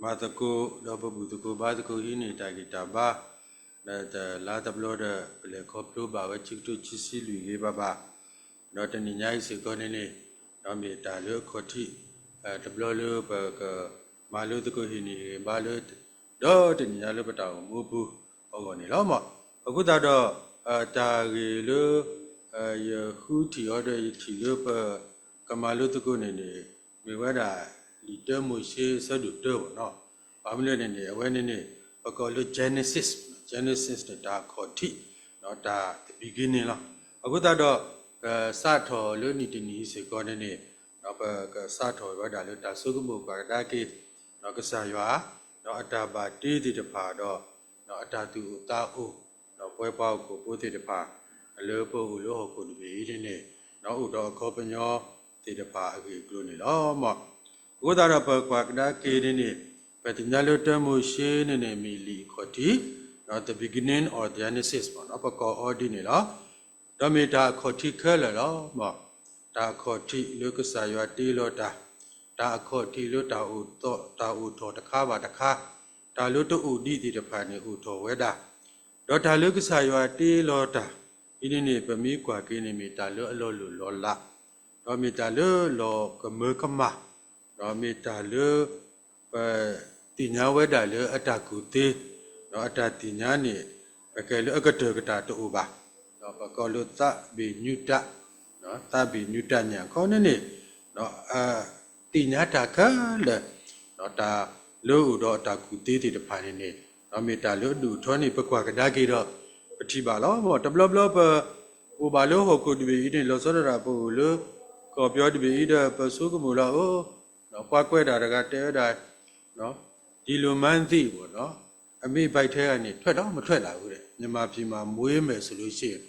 မၤသကိးဒီးပဘူၣ်သကိးဘါသကိးဟံးန့ၢ်တၢ်ဂံၢ်တၢ်ဘါ လၢတလါတဘျီဒီး ပလဲၤခီဖျိဘၣ်ဝဲခံကထိခံဆံလွံၢ်ဂ့ၤဘၣ်ဘၣ်, ဒီးတနံၤညါအံၤစ့ၢ်ကီးန့ၣ်န့ၣ် ဒီးမ့ၢ်တၢ်လၢအခီၣ်ထံး တဘျီလၢပကမၤလိသကိးဟံးန့ၢ်ဂံၢ်ဘါလၢ ဒီးတနံၤညါလၢပတၢ်အိၣ်မူအပူၤအဂီၢ်န့ၣ်လီၤ. အဃိသတးဒီး တၢ်ဂ့ၢ်လၢ ယဃုထံၣ်အီၤဒီးယထံၣ်လၢပကမၤလိသကိးန့ၣ်န့ၣ် မ့ၢ်ဝဲဒၣ် လံာ်တၢမိၤၡ့ဆၢဒိၣ်တၢဘၣ်နီၤ. ဘၣ်မနုၤလဲၣ်န့ၣ်န့ၣ် အဝဲန့ၣ်န့ၣ် ပကိးလၢ Genesis, Genesis န့ၣ် တၢ်အခီၣ်ထံး တၢ် the beginning လီၤ. အဃိသတးဒီး ကစးထီၣ်လၢနံၣ်တနံၤအံၤစ့ၢ်ကီးန့ၣ်န့ၣ် ပကစးထီၣ်ဝဲဒၣ်လၢတၢ်ဆိကမိၣ်ပှၤကဒါက့ၤ ကစၢ်ယွၤ ဒီးအတၢ်ဘၣ်တ့သ့ၣ်တဖၣ်ဒီး အတၢ်သူၣ်အိၣ်သးအိၣ် ဒီးပဝဲပှၤဟီၣ်ခိၣ်ဖိသ့ၣ်တဖၣ် လၢပအိၣ်လၢဟီၣ်ခိၣ်တဘ့ၣ်အံၤန့ၣ်န့ၣ် အိၣ်ဒီးအခီပညီသ့ၣ်တဖၣ်အဂ့ၢ်အကျိၤန့ၣ်လီၤ. အဃိသတးဒီးပကွၢ်ကဒါက့ၤန့ၣ်န့ၣ် ပသ့ၣ်ညါလၢတၢမိၤၡ့န့ၣ်န့ၣ် မ့ၢ်လံာ်အခီၣ်ထံး the beginning of Genesis ပကိးအီၤဒ်န့ၣ်လီၤ. ဒီးမ့ၢ်တၢ်အခီၣ်ထံးခဲလၢာ်လီၤ. တၢ်အခီၣ်ထံးလၢကစၢ်ယွၤတ့လီၤတၢ်, တၢ်အခီၣ်ထံးလၢတၢ်အိၣ်ထီၣ်တခါဘၣ်တခါ, တၢ်လၢတအိၣ်ဒံးသ့ၣ်တဖၣ်န့ၣ်အိၣ်ထီၣ်ဝဲဒၣ်, ဒီးတၢ်လၢကစၢ်ယွၤတ့လီၤတၢ် အံၤန့ၣ်န့ၣ် ပမ့ၢ်ကွၢ်က့ၤန့ၣ် မ့ၢ်တၢ်လၢအလီၤလိၢ်လီၤလး, ဒီးမ့ၢ်တၢ်လၢလီၤကမၢကမၣ်, ဒီးမ့ၢ်တၢ်လၢ ပသ့ၣ်ညါဝဲဒၣ်လၢအတၢ်ကူၣ်သ့, ဒီးအတၢ်သ့ၣ်ညါန့ၣ် ပကဲလၢအကတၢၢ်ကတၢၢ်တအိၣ်ဘၣ်, ဒီးပကိးလၢသးဘ့ၣ်ညူတၢ်, သးဘ့ၣ်ညူတၢ်ညၣ်ခီန့ၣ်န့ၣ် သ့ၣ်ညါတၢ်ခဲလၢာ်, တၢ်လၢအအိၣ်ဒီးအတၢ်ကူၣ်သ့သ့ၣ်တဖၣ်န့ၣ်န့ၣ် ဒီးမ့ၢ်တၢ်လၢအဒိၣ်အထီန့ၣ် ပကွၢ်ကဒါက့ၤဒီး ပထံၣ်ဘၣ်လီၤ. တဘျီဘျီပ အိၣ်ဘၣ်လၢဟီၣ်ခိၣ်တဘ့ၣ်အံၤန့ၣ် လီၤဆီဒၣ်တၢ်ပအိၣ်လၢ ကီၢ်ပယီၤတဘ့ၣ်အံၤဒီး ပဆိကမိၣ်လီၤအိၣ်, ပှၤကွဲးတၢ်တဂၤတဲဝဲဒၣ် ဒီလိၤမါသံၣ်ဘၣ်နီၤ, အမ့ၢ်ဘၣ်ထဲဂၤန့ၣ် ထွက်တော့မထွက်လာဘူးတဲ့, မြန်မာပြည်မှာ မွေးမယ်ဆိုလို့ရှိရင်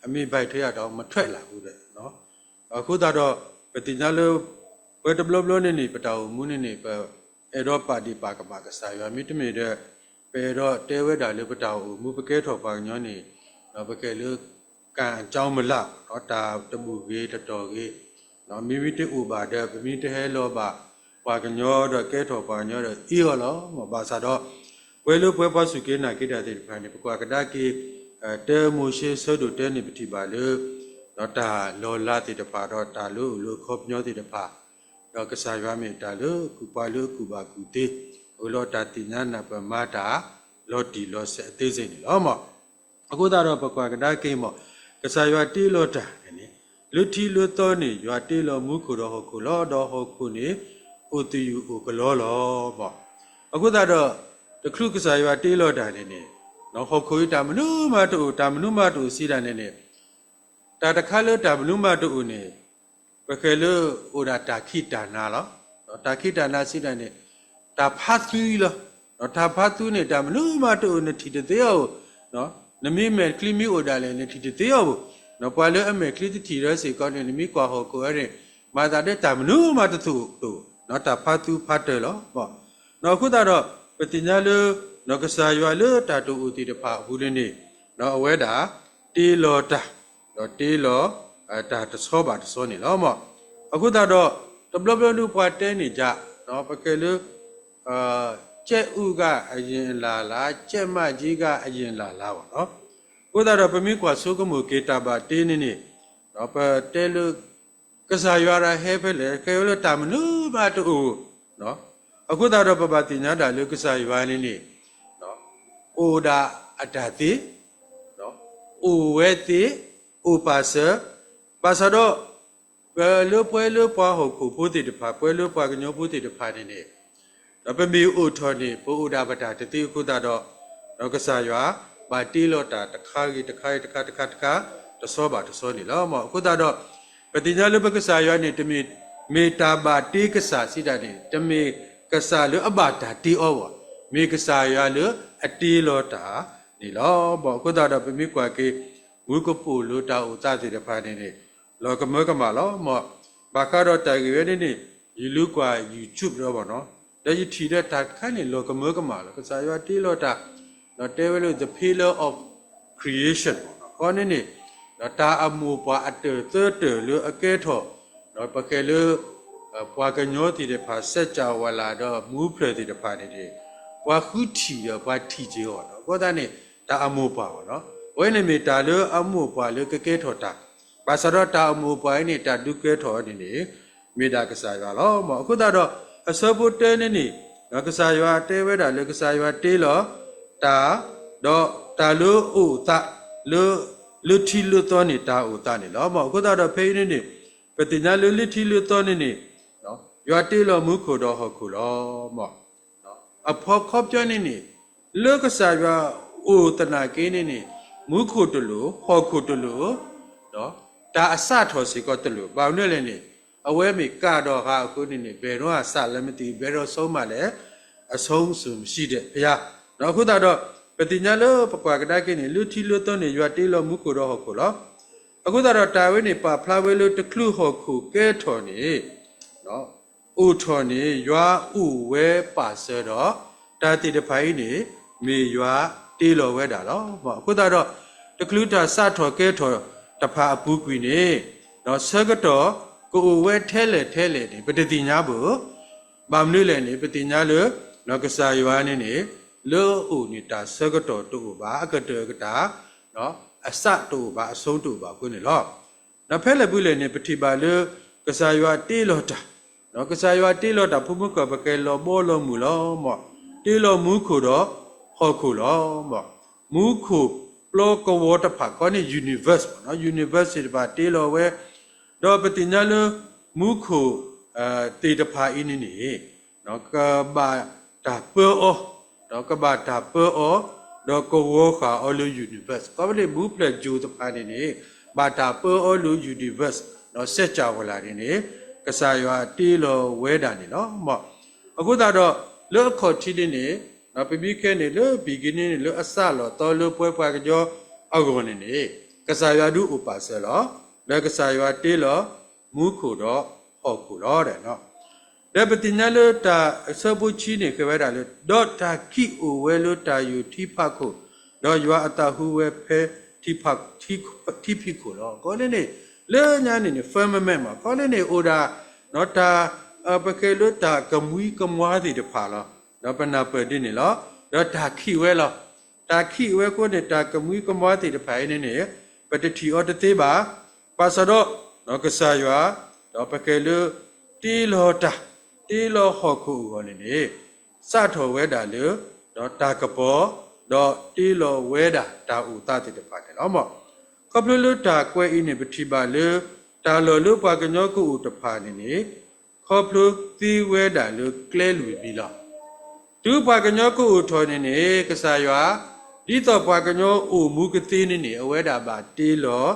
အမ့ၢ်ဘၣ်ထဲဂၤတော့ မထွက်လာဘူးတဲ့. အဃိသတးဒီး ပသ့ၣ်ညါလၢ ပှၤတဘျီဘျီန့ၣ်န့ၣ် ပတၢ်အိၣ်မူန့ၣ်န့ၣ် ပအဲၣ်ဒိးပာ်ဒ့ၣ်ပာ်ကမၣ်ကစၢ်ယွၤ မ့တမ့ၢ်ဒီး ပအဲၣ်ဒိးတဲဝဲဒၣ်လၢပတၢ်အိၣ်မူ ပကဲထီၣ်ပှၤကညီန့ၣ် ပကဲလၢ ကံအကြောင်းမလှ တၢ်တဘူၣ်ဂ့ၤတတီၢ်ဂ့ၤ မ့မ့ၢ်တအိၣ်ဘၣ်ဒီး ပမ့ၢ်တဟဲလီၤဘၣ် ပှၤကညီဒီးကဲထီၣ်ပှၤကညီဒီးအ့ၣ်အီၤလီၤ. ဘၣ်ဆၣ်ဒီး ပှၤလၢပှဲၤပှၤစူၢ်က့ၤနာ်က့ၤတၢ်သ့ၣ်တဖၣ်န့ၣ် ပကွၢ်ကဒါက့ၤ တၢမိၤၡ့ဆၢဒိၣ်တၢန့ၣ် ပထံၣ်ဘၣ်လၢ ဒီးတၢ်လီၤလးသ့ၣ်တဖၣ် ဒီးတၢ်လၢအိၣ်လၢအခီပညီသ့ၣ်တဖၣ် ဒီးကစၢ်ယွၤမ့ၢ်တၢ်လၢကူၣ်ပှၤလၢအကူၣ်ဘၣ်ကူၣ်သ့ အလီၤတၢ်သ့ၣ်ညါနၢ်ပၢၢ်မၤတၢ် လီၤတံၢ်လီၤဆဲးအသေးစိတ်န့ၣ်လီၤ. အဃိသတးဒီးပကွၢ်ကဒါက့ၤမး ကစၢ်ယွၤတ့လီၤတၢ်န့ၣ် လၢထံလၢသီန့ၣ် ယွၤတ့လီၤမူခိၣ်ဒီးဟီၣ်ခိၣ်လီၤ. ဒီးဟီၣ်ခိၣ်န့ၣ် အိၣ်သယုၢ်အိၣ်ကလီလီၤ. အဃိသတးဒီး တချုးကစၢ်ယွၤတ့လီၤတၢ်န့ၣ်န့ၣ် ဟီၣ်ခိၣ်အံၤတၢ်မနုၤမးတအိၣ် တၢ်မနုၤမးတအိၣ်စံးဒၣ်န့ၣ်န့ၣ် တၢ်တခါလၢတၢ်မနုၤမးတအိၣ်န့ၣ် ပဃဲၤလၢအိၣ်ဒၣ်တၢ်ခံးတၢ်နၤလီၤ. တၢ်ခံးတၢ်နၤစံးဒၣ်န့ၣ် တၢ်ဖးသူလီၤ. တၢ်ဖးသူန့ၣ် တၢ်မနုၤမးတအိၣ် နထံၣ်တသ့အီၤဘၣ်. နမ့ၢ်မဲာ်ချံမ့ၢ်အိၣ်ဒၣ်လဲာ် နထံၣ်တသ့အီၤဘၣ်. ပှၤလၢအမဲာ်ချံတထံၣ်ဒီးစ့ၢ်ကီးန့ၣ် နမ့ၢ်ကွၢ်ဟီၣ်ခိၣ်အံၤန့ၣ် မၤသးဒ်တၢ်မနုၤမးတအိၣ်တအိၣ် တၢ်ဖးသူဖးတၢၢ်လီၤ. အဃိသတးဒီး ပသ့ၣ်ညါလၢ ကစၢ်ယွၤလၢတၢ်တအိၣ်သ့ၣ်တဖၣ်အပူၤန့ၣ်န့ၣ် အဝဲဒၣ် တ့လီၤတၢ် ဒီးတ့လီၤ တၢ်တဆီဘၣ်တဆီန့ၣ်လီၤ. အဃိသတးဒီး တဘျီဘျီဒုးပှၤတဲန့ၣ်ယါ ပကဲလၢ ကြက်ဥက အရင်အလာလား ကြက်မကြီးက အရင်လာလား ဘၣ်နီၤ. အဃိသတးဒီး ပမ့ၢ်ကွၢ်ဆိကမိၣ်က့ၤတၢ်ဘၣ်တ့န့ၣ်န့ၣ် ပတဲလၢ ကစၢ်ယွၤဒီးဟဲဖဲလဲၣ် ကဲဝဲလၢတၢ်မနုၤမးတအိၣ် အဃိသတးဒီး ပဘၣ်သ့ၣ်ညါဒၣ်လၢကစၢ်ယွၤန့ၣ်န့ၣ် အိၣ်ဒၣ်အတၢ်သ့ အိၣ်ဝဲသ့ အိၣ်ပာ်စၢၤ ဘၣ်ဆၣ်ဒီး ပလၢပှဲၤလၢပှၤဟီၣ်ခိၣ်ဖိသ့ၣ်တဖၣ် ပှဲၤလၢပှၤကညီဖိသ့ၣ်တဖၣ်န့ၣ်န့ၣ် ဒီးပမ့ၢ်အိၣ်ထီၣ်န့ၣ် ပအိၣ်ဒၣ်ပတၢ်တသ့အဃိသတးဒီး ဒီးကစၢ်ယွၤ ဘၣ်တ့လီၤတၢ်တခါဂ့ၤတခါဂ့ၤတခါတခါတခါ တဆီဘၣ်တဆီန့ၣ်လီၤ. အဃိသတးဒီး ပသ့ၣ်ညါလၢပကစၢ်ယွၤန့ၣ် တမ့ၢ် မ့ၢ်တၢ်ဘၣ်တ့ကစၢ်စံးဒၣ်န့ၣ် တမ့ၢ်ကစၢ်လၢအဘၣ်တၢ်တ့အီၤဘၣ်. မ့ၢ်ကစၢ်ယွၤလၢအတ့လီၤတၢ် န့ၣ်လီၤ. အဃိသတးဒီးပမ့ၢ်ကွၢ်က့ၤ မူကပိာ်လိၤတၢ်အိၣ်သးသ့ၣ်တဖၣ်န့ၣ်န့ၣ် လီၤကမၢကမၣ်လီၤ. မ်ဘၣ်ဃးဒီးတၢ်ဂ့ၢ်ဝဲန့ၣ်န့ၣ် ယလူကွၢ် YouTube ဒီးဘၣ်နီၤ, ဒီးယထံၣ်ဒီးတၢ်တခါန့ၣ် လီၤကမၢကမၣ်လီၤ. ကစၢ်ယွၤတ့လီၤတၢ် ဒီးတဲဝဲလၢ the pillar of creation ဘၣ်နီၤ. ခီန့ၣ်န့ၣ် တၢ်အမိၢ်ပှၢ်အတၢၢ်သၢတၢၢ်လၢအကဲထီၣ် ပကဲလၢ ပှၤကညီသ့ၣ်တဖၣ် စၢ်ကၠၣ်ဝလၢ်ဒီးမူဖျၢၣ်သ့ၣ်တဖၣ်န့ၣ်န့ၣ် ပှၤဃုထံၣ်ဒီးပှၤထံၣ်က့ၤအီၤနီၤ. အဃိသတးန့ၣ် တၢ်အမိၢ်ပှၢ်ဘၣ်နီၤ. အဝဲန့ၣ်မ့ၢ်တၢ်လၢအမိၢ်ပှၢ်လၢကကဲထီၣ်တၢ်, ဘၣ်ဆၣ်ဒီးတၢ်အမိၢ်ပှၢ်အံၤန့ၣ် တၢ်ဒုးကဲထီၣ်န့ၣ်န့ၣ် မ့ၢ်ဒၣ်ကစၢ်ယွၤလီၤ. မ်အဃိသတးဒီး အဆၢဖိတၢန့ၣ်န့ၣ် ကစၢ်ယွၤတဲဝဲဒၣ်လၢကစၢ်ယွၤတ့လီၤတၢ် ဒီးတၢ်လၢအအိၣ်အသး လၢ လၢထံလၢသီန့ၣ် တၢ်အိၣ်သးန့ၣ်လီၤ. မ်အဃိသတးဒီးဖဲအံၤန့ၣ်န့ၣ် ပသ့ၣ်ညါလၢလၢထံလၢသီန့ၣ်န့ၣ် ယွၤတ့လီၤမူခိၣ်ဒီးဟီၣ်ခိၣ်လီၤ. မ်အဖီခီပညီန့ၣ်န့ၣ် လၢကစၢ်ယွၤအိၣ်သနာ်က့န့ၣ်န့ၣ် မူခိၣ်တလိၣ် ဟီၣ်ခိၣ်တလိၣ် တၢ်အစးထီၣ်စ့ၢ်ကီးတလိၣ်. ဘၣ်မနုၤလဲၣ်န့ၣ် အဝဲမ့ၢ်ကးဒီးဟးအဃိန့ၣ်န့ၣ် ဘယ်တော့အစလည်းမသိ ဘယ်တော့ဆုံးမှလည်း အဆုံးအစွန်မရှိတဲ့ဘုရား အဃိသတးဒီး ပသ့ၣ်ညါလၢပကွၢ်ကဒါက့ၤန့ၣ် လၢထံလၢသီန့ၣ် ယွၤတ့လီၤမူခိၣ်ဒီးဟီၣ်ခိၣ်လီၤ. အဃိသတးဒီးတၢ်ဝဲန့ၣ် ပာ်ဖျါဝဲလၢတချုးဟီၣ်ခိၣ်ကဲထီၣ်န့ၣ် အိၣ်ထီၣ်န့ၣ် ယွၤအိၣ်ဝဲပာ်စၢၤဒီး တၢ်သ့ၣ်တဖၣ်အံၤန့ၣ် မ့ၢ်ယွၤတ့လီၤဝဲဒၣ်လီၤ. အဃိသတးဒီး တချုးတၢ်စးထီၣ်ကဲထီၣ်တဖၣ်အပူၤကွံာ်န့ၣ် ဆၢကတီၢ်ကအိၣ်ဝဲထဲလဲၣ်ထဲလဲၣ်န့ၣ် ပတသ့ၣ်ညါဘၣ်. ဘၣ်မနုၤလဲၣ်န့ၣ် ပသ့ၣ်ညါလၢ ကစၢ်ယွၤန့ၣ်န့ၣ် လၢအအိၣ်န့ၣ် တၢ်ဆၢကတီၢ်တအိၣ်ဘၣ် အကတၢၢ်အကတၢၢ် အစးတအိၣ်ဘၣ် အဆုံးတအိၣ်ဘၣ်အဃိန့ၣ်လီၤ. ဒီးဖဲလဲၣ်ပူၤလဲၣ်န့ၣ် ပထံၣ်ဘၣ်လၢ ကစၢ်ယွၤတ့လီၤတၢ်, ကစၢ်ယွၤတ့လီၤတၢ် ဖိမုၣ်ကီၢ် ပကဲလီၤဘီလီၤမုၢ်လီၤ. မ်တ့လီၤမူခိၣ်ဒီးဟီၣ်ခိၣ်လီၤ. မ်မူခိၣ်ပျီကဝီၤတဖၣ်ခီန့ၣ် universe ဘၣ်နီၤ universe သ့ၣ်တဖၣ်တ့လီၤဝဲ ဒီးပသ့ၣ်ညါလၢ မူခိၣ် သ့ၣ်တဖၣ်အံၤန့ၣ်န့ၣ် ကဘၣ်တၢ်ပၢအီၤ, ကဘၣ်တၢ်ပၢအီၤ, ဒီးကဝီၤဃာ်အီၤလၢ universe ခီဖျိလၢမူဖျၢၣ်ကၠိၤတဖၣ်န့ၣ်န့ၣ် ဘၣ်တၢ်ပၢအီၤလၢ universe ဒီးစၢ်ကၠၣ်ဝလၢ်န့ၣ်န့ၣ် ကစၢ်ယွၤတ့လီၤဝဲဒၣ်န့ၣ်လီၤ. မ်အဃိသတးဒီး လၢအခီၣ်ထံးန့ၣ်န့ၣ် ပမ့ၢ်ခဲန့ၣ်လၢ beginning န့ၣ် လၢအစးလီၤသီလၢပှၤပှၤကညီအဂီၢ်န့ၣ်န့ၣ် ကစၢ်ယွၤဒုးအိၣ်ပာ်စၢၤလီၤ. လၢကစၢ်ယွၤတ့လီၤ မူခိၣ်ဒီးဟီၣ်ခိၣ်လီၤ. ဒီးပသ့ၣ်ညါလၢတၢ်အဆၢဖိဆံန့ၣ် ဃဲၤဝဲဒၣ်လၢ ဒီးတၢ်ခံးအိၣ်ဝဲလၢတၢ်ယိာ်ထံဖးခိၣ်, ဒီးယွၤအသးဟူဝဲဖဲ ထံဖးခိၣ်, ထံဖးခိၣ်လီၤ. ခီန့ၣ်န့ၣ် လၢညါန့ၣ်န့ၣ် firmament မး ခီန့ၣ်န့ၣ် အိၣ်ဒၣ် တၢ် ပကဲလၢတၢ်ကမှံကမွါသ့ၣ်တဖၣ်လီၤ. ဒီးပနၢ်ပၢၢ်ဒ်န့ၣ်လီၤ. ဒီးတၢ်ခံးဝဲလီၤ. တၢ်ခံးဝဲအဃိန့ၣ် တၢ်ကမှံကမွါသ့ၣ်တဖၣ်အံၤန့ၣ်န့ၣ် ပတထံၣ်အီၤတသ့ဘၣ်. ဘၣ်ဆၣ်ဒီး ကစၢ်ယွၤ ဒီးပကဲလၢ တ့လီၤတၢ် တ့လီၤဟီၣ်ခိၣ်အဂီၢ်န့ၣ်န့ၣ် စးထီၣ်ဝဲဒၣ်လၢ ဒီးတၢ်ကပီၤ ဒီးတ့လီၤဝဲဒၣ်တၢ်အိၣ်သးသ့ၣ်တဖၣ်န့ၣ်လီၤ. မ်ခီဖျိလၢတၢ်ကွဲးအံၤန့ၣ် ပထံၣ်ဘၣ်လၢ တၢ်လီၢ်လၢပှၤကညီကအိၣ်တဖၣ်န့ၣ်န့ၣ် ခီဖျိသ့ဝဲဒၣ်လၢကျဲလွံၢ်မံၤလီၤ. တုၤပှၤကညီကအိၣ်ထီၣ်န့ၣ်န့ၣ် ကစၢ်ယွၤ ဒ်သိးပှၤကညီအိၣ်မူကသ့န့ၣ်န့ၣ် အဝဲဒၣ်ဘၣ်တ့လီၤ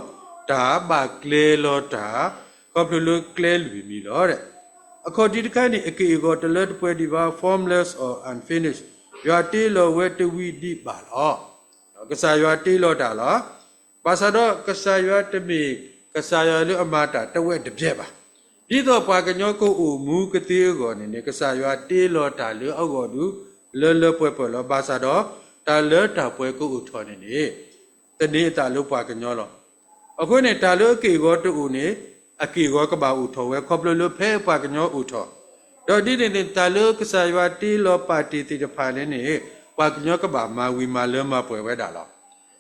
တၢ် ဘၣ်ကျဲၤလီၤတၢ် ခီဖျိလၢကျဲလွံၢ်မံၤလီၤ. အခီၣ်ထံးတခါန့ၣ် အက့ၢ်အဂီၤတလၢတပှဲၤဒံးဘၣ် formless or unfinished ယွၤတ့လီၤဝဲတဝံၤဒံးဘၣ်လီၤ. ကစၢ်ယွၤတ့လီၤတၢ်လီၤ. ဘၣ်ဆၣ်ဒီးကစၢ်ယွၤတမ့ၢ် ကစၢ်ယွၤလၢအမၤတၢ်တဝဲတပျဲၢ်ဘၣ်. ဒ်သိးပှၤကညီကအိၣ်မူကသ့အဂီၢ်န့ၣ်န့ၣ် ကစၢ်ယွၤတ့လီၤတၢ်လၢအဂီၢ်ဒုး လၢလၢပှဲၤပှဲၤလီၤ. ဘၣ်ဆၣ်ဒီး တၢ်လၢတၢ်ပှဲၤကအိၣ်ထီၣ်န့ၣ်န့ၣ် သန့ၤအသးလၢပှၤကညီလီၤ. အဃိန့ၣ် တၢ်လၢအက့ၢ်အဂီၤတအိၣ်န့ၣ် အက့ၢ်အဂီၤကဘၣ်အိၣ်ထီၣ်ဝဲ ခီဖျိလၢဖဲပှၤကညီအိၣ်ထီၣ်, ဒီးဒ်န့ၣ်န့ၣ် တၢ်လၢကစၢ်ယွၤတ့လီၤပာ်တ့ၢ်သ့ၣ်တဖၣ်န့ၣ်န့ၣ် ပှၤကညီကဘၣ်မၤဝံၤမၤလၢမၤပှဲၤဝဲဒၣ်လီၤ.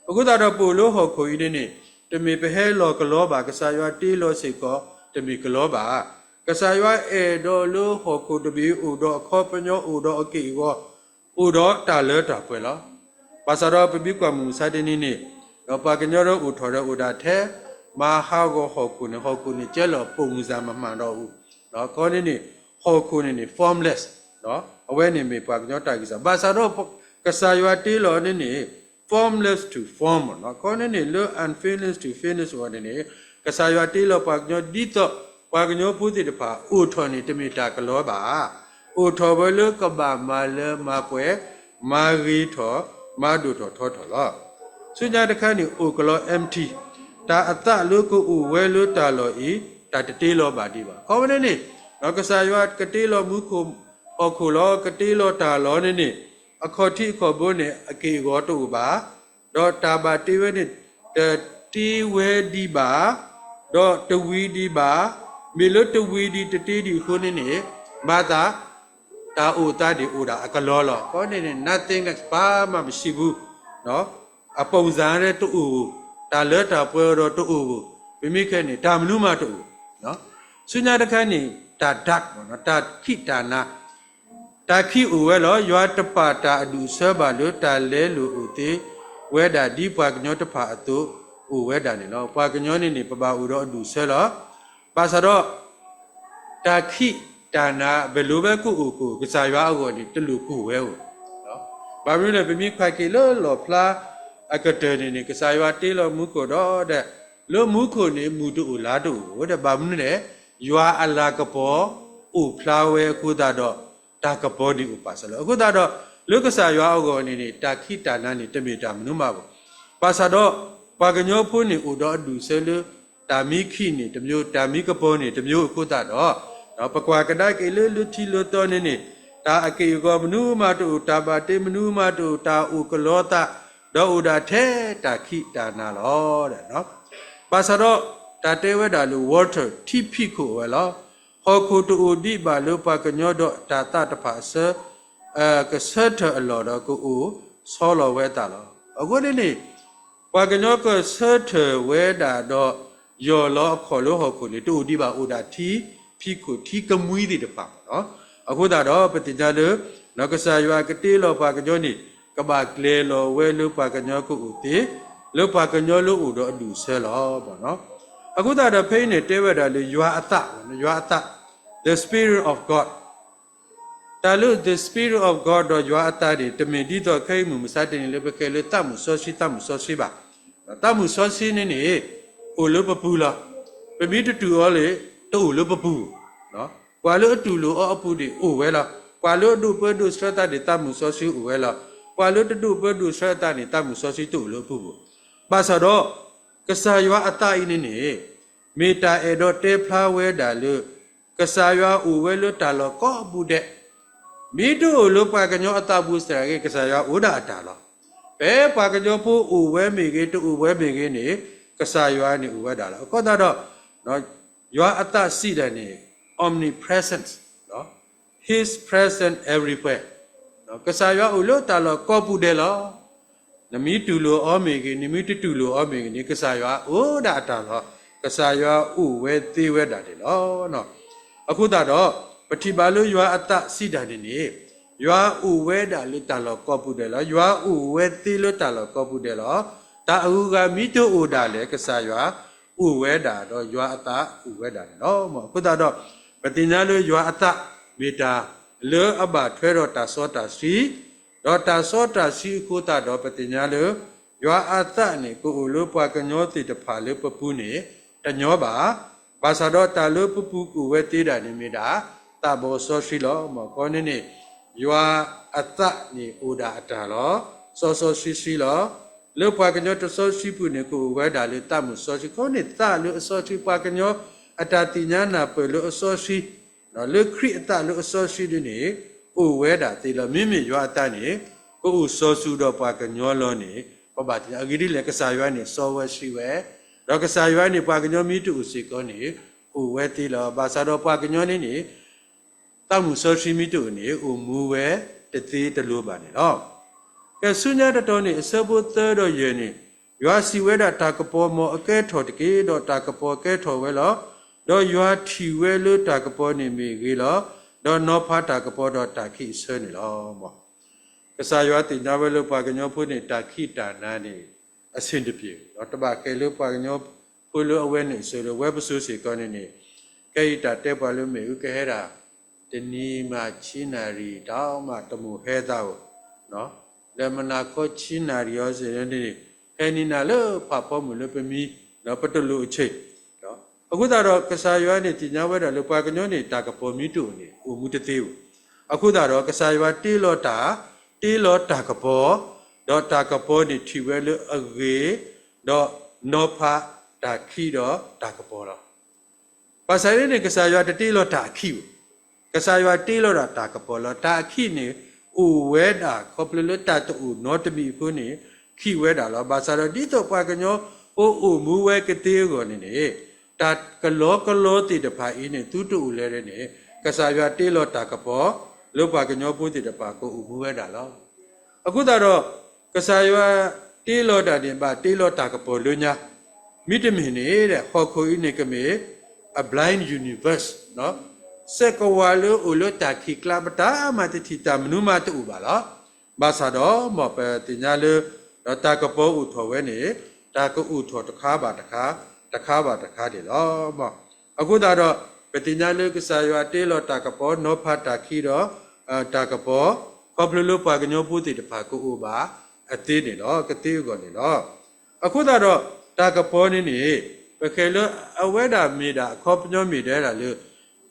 အဃိသတးဒီးပအိၣ်လၢဟီၣ်ခိၣ်အံၤန့ၣ်န့ၣ် တမ့ၢ်ပဟဲလီၤကလီဘၣ် ကစၢ်ယွၤတ့လီၤစ့ၢ်ကီး တမ့ၢ်ကလီဘၣ်. ကစၢ်ယွၤအဲၣ်ဒိးလၢဟီၣ်ခိၣ်တဘ့ၣ်အိၣ်ဒီးအခီပညီအိၣ်ဒီးအက့ၢ်အဂီၤ အိၣ်ဒီးတၢ်လၢတၢ်ပှဲၤလီၤ. ဘၣ်ဆၣ်ဒီးပမ့ၢ်ကွၢ်မုၢ်မဆါတနံၤန့ၣ် ဒီးပှၤကညီဒီးအိၣ်ထီၣ်ဒီးအိၣ်ဒၣ်ထဲ မၤဟးဂီၤဟီၣ်ခိၣ်န့ၣ် ဟီၣ်ခိၣ်န့ၣ်ကဲလီၤပိာ်မုၣ်စၢ်မမၤဒီးအိၣ်, ခီန့ၣ်န့ၣ် ဟီၣ်ခိၣ်န့ၣ်န့ၣ် formless အဝဲန့ၣ်မ့ၢ်ပှၤကညီတၢ်ဂံၢ်စၢ် ဘၣ်ဆၣ်ဒီး ကစၢ်ယွၤတ့လီၤန့ၣ်န့ၣ် formless to form ခီန့ၣ်န့ၣ် လၢ unfinished to finish အဂီၢ်န့ၣ်န့ၣ် ကစၢ်ယွၤတ့လီၤပှၤကညီဒ်သိး ပှၤကညီဖိသ့ၣ်တဖၣ်အိၣ်ထီၣ်န့ၣ် တမ့ၢ်တၢ်ကလီဘၣ်. အိၣ်ထီၣ်ဝဲလၢကဘၣ်မၤလၢမၤပှဲၤ မၤဂ့ၤထီၣ် မၤဒိၣ်ထီၣ်ထီထီၣ်လီၤ. ဆူညါတခါန့ၣ် အိၣ်ကလီ empty, တၢ်အသးလၢကအိၣ်ဝဲလၢတၢ်လီၢ်အံၤ တၢ်တတ့လီၤဘၣ်ဒံးဘၣ်. ခီဖျိန့ၣ်န့ၣ် ကစၢ်ယွၤကတ့လီၤမူခိၣ်ဟီၣ်ခိၣ်လီၤ, ကတ့လီၤတၢ်လီၤန့ၣ်န့ၣ် အခီၣ်ထံးအခီၣ်ဘိန့ၣ် အက့ၢ်အဂီၤတအိၣ်ဘၣ်, ဒီးတၢ်ဘၣ်တ့ဝဲန့ၣ် တတ့ဝဲဒံးဘၣ်, ဒီးတဝံၤဒံးဘၣ်, မ့ၢ်လၢတဝံၤဒံးတတ့ဒံးအဃိန့ၣ်န့ၣ် မၤသး တၢ်အိၣ်သးန့ၣ်အိၣ်ဒၣ်အကလီလီၤ. ခီဖျိန့ၣ်န့ၣ် nothingness ပှၤမၤပစံးဘူး, အပူၤစၢ်တအိၣ်, တၢ်လၢတၢ်ပှဲၤဒီးတအိၣ်, ပမ့ၢ်ခဲန့ၣ် တၢ်မနုၤမးတအိၣ်. ဆူညါတခါန့ၣ် တၢ် dark မ့ၢ် တၢ်ခံးတၢ်နၤ, တၢ်ခံးအိၣ်ဝဲလီၤ. ယွၤတပာ်တၢ်အဒူၣ်အဆၢဘၣ်လၢတၢ်လဲလိာ်အိၣ်သ့ဝဲဒၣ်ဒ်ပှၤကညီတဖၣ်အသိးအိၣ်ဝဲဒၣ်န့ၣ်လီၤ. ပှၤကညီန့ၣ်န့ၣ် ပဘၣ်အိၣ်ဒီးအဒူၣ်အဆၢလီၤ. ဘၣ်ဆၣ်ဒီး တၢ်ခံးတၢ်နၤ ဘယ်လိုပဲကအိၣ်ကအိၣ် ကစၢ်ယွၤအဂီၢ်န့ၣ် တလိၣ်ကအိၣ်ဝဲဧိၤ. ဘၣ်မနုၤလဲၣ် ပမ့ၢ်ကွၢ်က့ၤလၢလီၣ်ဖျါအကတၢၢ်န့ၣ်န့ၣ် ကစၢ်ယွၤတ့လီၤမူခိၣ်ဒီး လၢမူခိၣ်န့ၣ် မုၢ်တအိၣ်လါတအိၣ်ဒီး ဘၣ်မနုၤလဲၣ် ယွၤအလၤကပီၤအိၣ်ဖျါဝဲအဃိသတးဒီး တၢ်ကပီၤန့ၣ်အိၣ်ပာ်စၢၤလီၤ. အဃိသတးဒီး လၢကစၢ်ယွၤအဂီၢ်န့ၣ်န့ၣ် တၢ်ခံးတၢ်နၤန့ၣ် တမ့ၢ်တၢ်မနုၤမးဘၣ်. ဘၣ်ဆၣ်ဒီး ပှၤကညီဖိန့ၣ်အိၣ်ဒီးအဒူၣ်အဆၢလၢ တၢ်မံခံးန့ၣ်တမျိုး, တၢ်မံကပီၤန့ၣ်တမျိုးအဃိသတးဒီး ပကွၢ်ကဒါက့ၤလၢလၢထံလၢသီန့ၣ်န့ၣ် တၢ်အက့ၢ်အဂီၤမနုၤမးတအိၣ်, တၢ်ဘၣ်တ့မနုၤမးတအိၣ်, တၢ်အိၣ်ကလီသး, ဒီးအိၣ်ဒၣ်ထဲတၢ်ခံးတၢ်နၤလီၤ. ဘၣ်ဆၣ်ဒီး တၢ်တဲဝဲဒၣ်လၢ water ထံဖံးခိၣ်အိၣ်ဝဲလီၤ. ဟီၣ်ခိၣ်တအိၣ်ဒံးဘၣ်လၢပှၤကညီဒီးတၢ်သးတဖၣ်အဆၢ ကဆၢထၢၣ်အလီၢ်ဒီးကအိၣ်ဆီလီၤဝဲအသးလီၤ. အဃိန့ၣ်န့ၣ် ပှၤကညီကဆၢထၢၣ်ဝဲဒၣ်ဒီး ယီၢ်လီၤအခီၣ်လၢဟီၣ်ခိၣ်န့ၣ် တအိၣ်ဒံးဘၣ် အိၣ်ဒၣ်ထံဖံးခိၣ်ထံကမှံသ့ၣ်တဖၣ်လီၤ. အဃိသတးဒီး ပသ့ၣ်ညါလၢ ကစၢ်ယွၤကတ့လီၤပှၤကညီန့ၣ် ကဘၣ်ကျဲၤလီၤဝဲလၢပှၤကညီကအိၣ်သ့, လၢပှၤကညီလၢအိၣ်ဒီးအဒူၣ်အဆၢလီၤ. အဃိသတးဒီး ဖဲအံၤန့ၣ် တဲဝဲဒၣ်လၢယွၤအသး, ယွၤအသး, the Spirit of God တၢ်လၢ the Spirit of God ဒီးယွၤအသးန့ၣ် တမ့ၢ်ဒ်သိးခဲအံၤမုၢ်မဆါတနံၤလၢပကဲလၢသးမုၣ်စီဆှံ သးမုၣ်စီဆှံဘၣ်. သးမုၣ်စီဆှံန့ၣ်န့ၣ် အိၣ်လၢပပူၤလီၤ. ပမ့ၢ်တတူၢ်အီၤလၢ တအိၣ်လၢပပူၤ. ပှၤလၢအတူၢ်လိာ်အီၤအပူၤန့ၣ်အိၣ်ဝဲလီၤ. ပှၤလၢအဒိၣ်ပၢဒိၣ်ဆှၢသးန့ၣ် သးမုၣ်စီဆှံအိၣ်ဝဲလီၤ. ပှၤလၢတဒိၣ်ပၢဒိၣ်ဆှၢသးန့ၣ် သးမုၣ်စီဆှံတအိၣ်လၢအပူၤဘၣ်. ဘၣ်ဆၣ်ဒီး ကစၢ်ယွၤအသးအံၤန့ၣ်န့ၣ် မ့ၢ်တၢ်အဲၣ်ဒိးတဲဖျါဝဲဒၣ်လၢ ကစၢ်ယွၤအိၣ်ဝဲလၢတၢ်လီၢ်ကိးပူၤဒဲး, မ့ၢ်တအိၣ်လၢပှၤကညီအသးပူၤစ့ၢ်ကီး ကစၢ်ယွၤအိၣ်ဒၣ်အတၢ်လီၤ. ဖဲပှၤကညီဖိအိၣ်ဝဲမ့ၢ်ဂ့ၤ တအိၣ်ဝဲမ့ၢ်ဂ့ၤန့ၣ် ကစၢ်ယွၤန့ၣ်အိၣ်ဝဲဒၣ်လီၤ. အဃိသတးဒီး ယွၤအသးစံးဒၣ်န့ၣ် omnipresence, His presence everywhere, ကစၢ်ယွၤအိၣ်လၢတၢ်လီၢ်ကိးပူၤဒဲးလီၤ. နမ့ၢ်တူၢ်လိာ်အီၤမ့ၢ်ဂ့ၤ, နမ့ၢ်တတူၢ်လိာ်အီၤမ့ၢ်ဂ့ၤန့ၣ် ကစၢ်ယွၤအိၣ်ဒၣ်အတၢ်လီၤ. ကစၢ်ယွၤအိၣ်ဝဲသ့ဝဲဒၣ်န့ၣ်လီၤ. အဃိသတးဒီး ပထံၣ်ဘၣ်လၢယွၤအသးစံးဒၣ်န့ၣ်န့ၣ် ယွၤအိၣ်ဝဲဒၣ်လၢတၢ်လီၢ်ကိးပူၤဒဲးလီၤ. ယွၤအိၣ်ဝဲသ့လၢတၢ်လီၢ်ကိးပူၤဒဲးလီၤ. တၢ်အဂုၤအဂၤမ့ၢ်တအိၣ်ဒၣ်လဲာ် ကစၢ်ယွၤအိၣ်ဝဲဒၣ်ဒီးယွၤအသးအိၣ်ဝဲဒၣ်န့ၣ်လီၤ. အဃိသတးဒီး ပသ့ၣ်ညါလၢယွၤအသးမ့ၢ်တၢ်လၢအဘၣ်ထွဲဒီးတၢ်စီတၢ်ဆှံ, ဒီးတၢ်စီတၢ်ဆှံအဃိသတးဒီး ပသ့ၣ်ညါလၢ ယွၤအသးန့ၣ် ကအိၣ်လၢပှၤကညီသ့ၣ်တဖၣ်လၢပပူၤန့ၣ် တညီဘၣ်. ဘၣ်ဆၣ်ဒီးတၢ်လၢပပူၤကအိၣ်ဝဲသ့ဒၣ်န့ၣ်မ့ၢ်ဒၣ် သးဘီစီဆှံလီၤ. မ့ၢ်ခီန့ၣ်န့ၣ် ယွၤအသးန့ၣ်အိၣ်ဒၣ်အတၢ်လီၤ. စီစီဆှံဆှံလီၤ. လၢပှၤကညီတစီဆှံပူၤန့ၣ် ကအိၣ်ဝဲဒၣ်လၢသးမုၣ်စီဆှံ. ခီန့ၣ်သးလၢအစီဆှံ ပှၤကညီအတၢ်သ့ၣ်ညါနၢ်ပၢၢ်လၢအစီဆှံ လၢခရံာ်အသးလၢအစီဆှံဒ်န့ၣ် အိၣ်ဝဲဒၣ်သ့လီၤ. မ့မ့ၢ်ယွၤအသးန့ၣ် ကအိၣ်စီၤစုၤဒီးပှၤကညီလီၤန့ၣ် ပဘၣ်သ့ၣ်ညါအဂ့ၢ်ဒ်လဲၣ် ကစၢ်ယွၤန့ၣ် စီဝဲဆှံဝဲ, ဒီးကစၢ်ယွၤန့ၣ် ပှၤကညီမ့ၢ်တအိၣ်စ့ၢ်ကီးန့ၣ် အိၣ်ဝဲသ့လီၤ. ဘၣ်ဆၣ်ဒီးပှၤကညီန့ၣ်န့ၣ် သးမုၣ်စီဆှံမ့ၢ်တအိၣ်န့ၣ် အိၣ်မူဝဲတသ့တလိၤဘၣ်န့ၣ်လီၤ. ကဲဆူညါတတီၤန့ၣ် အဆၢဖိသၢဒီးယဲၢ်န့ၣ် ယွၤစံးဝဲဒၣ် တၢ်ကပီၤမ်အကဲထီၣ်တက့ၢ်, ဒီးတၢ်ကပီၤကဲထီၣ်ဝဲလီၤ. ဒီးယွၤထံၣ်ဝဲလၢတၢ်ကပီၤန့ၣ်မ့ၢ်ဂ့ၤလီၤ. ဒီးနီၤဖးတၢ်ကပီၤဒီးတၢ်ခံးအဆၢန့ၣ်လီၤ. ကစၢ်ယွၤသ့ၣ်ညါဝဲလၢပှၤကညီဖိန့ၣ် တၢ်ခံးတၢ်နၤန့ၣ် အဆင်တပြေ, ဒီးတဘၣ်ဃးလၢပှၤကညီဖိလၢအဝဲန့ၣ်အစိၤလၢ ဝဲပစိၤစ့ၢ်ကီးန့ၣ်န့ၣ် ခဲအံၤတၢ်တဲပှၤလၢမ့ၣ်အူကဟဲဒၣ် တနံၤမးဆံနၣ်ရံၣ် တၢ်မးတမိၣ်ဟဲသးဧိၤ, လၢမုၢ်နၤခီဆံနၣ်ရံၣ်အံၤစ့ၢ်ကီးန့ၣ် ဟဲနံၤနၤလၢဖးဖီမုၢ်လၢပမံ ပတလိၣ်အဆ့ၣ်. အဃိသတးဒီး ကစၢ်ယွၤန့ၣ်သ့ၣ်ညါဝဲဒၣ်လၢပှၤကညီန့ၣ် တၢ်ကပီၤမ့ၢ်တအိၣ်န့ၣ် အိၣ်မူတသ့ဧိၤ. အဃိသတးဒီး ကစၢ်ယွၤတ့လီၤတၢ်, တ့လီၤတၢ်ကပီၤ, ဒီးတၢ်ကပီၤန့ၣ်ထံၣ်ဝဲလၢအဂ့ၤ, ဒီးနီၤဖးတၢ်ခံးဒီးတၢ်ကပီၤလီၤ. ဘၣ်ဆၣ်န့ၣ်န့ၣ် ကစၢ်ယွၤတတ့လီၤတၢ်အခံးဘၣ်. ကစၢ်ယွၤတ့လီၤဒၣ်တၢ်ကပီၤလီၤ. တၢ်အခံးန့ၣ် အိၣ်ဝဲဒၣ်ခီဖျိလၢတၢ်တအိၣ်နီတမံၤအဃိန့ၣ် ခံးဝဲဒၣ်လီၤ. ဘၣ်ဆၣ်ဒီးဒ်သိးပှၤကညီ အိၣ်အိၣ်မူဝဲကသ့အဂီၢ်န့ၣ်န့ၣ် တၢ်ကလီကလီသ့ၣ်တဖၣ်အံၤန့ၣ် သုတအိၣ်လၢၤန့ၣ် ကစၢ်ယွၤတ့လီၤတၢ်ကပီၤ လၢပှၤကညီဖိသ့ၣ်တဖၣ်ကအိၣ်မူဝဲဒၣ်လီၤ. အဃိသတးဒီး ကစၢ်ယွၤတ့လီၤတၢ်န့ၣ် ဘၣ်တ့လီၤတၢ်ကပီၤလၢညါ, မ့တမ့ၢ်န့ၣ် ဟီၣ်ခိၣ်အံၤန့ၣ်ကမ့ၢ် a blind universe, စဲးကဝီၤလၢအိၣ်လၢတၢ်ခံးကျါ ပတၢ်မၤတထံၣ်တၢ်မနုၤမးတအိၣ်ဘၣ်လီၤ. ဘၣ်ဆၣ်ဒီး မ်ပသ့ၣ်ညါလၢ ဒီးတၢ်ကပီၤအိၣ်ထီၣ်ဝဲန့ၣ် တၢ်ကအိၣ်ထီၣ်တခါဘၣ်တခါ, တခါဘၣ်တခါန့ၣ်လီၤ. အဃိသတးဒီး ပသ့ၣ်ညါလၢကစၢ်ယွၤတ့လီၤတၢ်ကပီၤ နီၤဖးတၢ်ခံးဒီး တၢ်ကပီၤ ခီဖျိလၢပှၤကညီဖိသ့ၣ်တဖၣ်ကအိၣ်ဘၣ်အသ့န့ၣ်လီၤ, ကသ့အဂီၢ်န့ၣ်လီၤ. အဃိသတးဒီး တၢ်ကပီၤန့ၣ်န့ၣ် ပဃဲၤလၢအဝဲဒၣ်မ့ၢ်ဒၣ်အခီပညီမ့ၢ်ဒၣ်ဝဲဒၣ်လၢ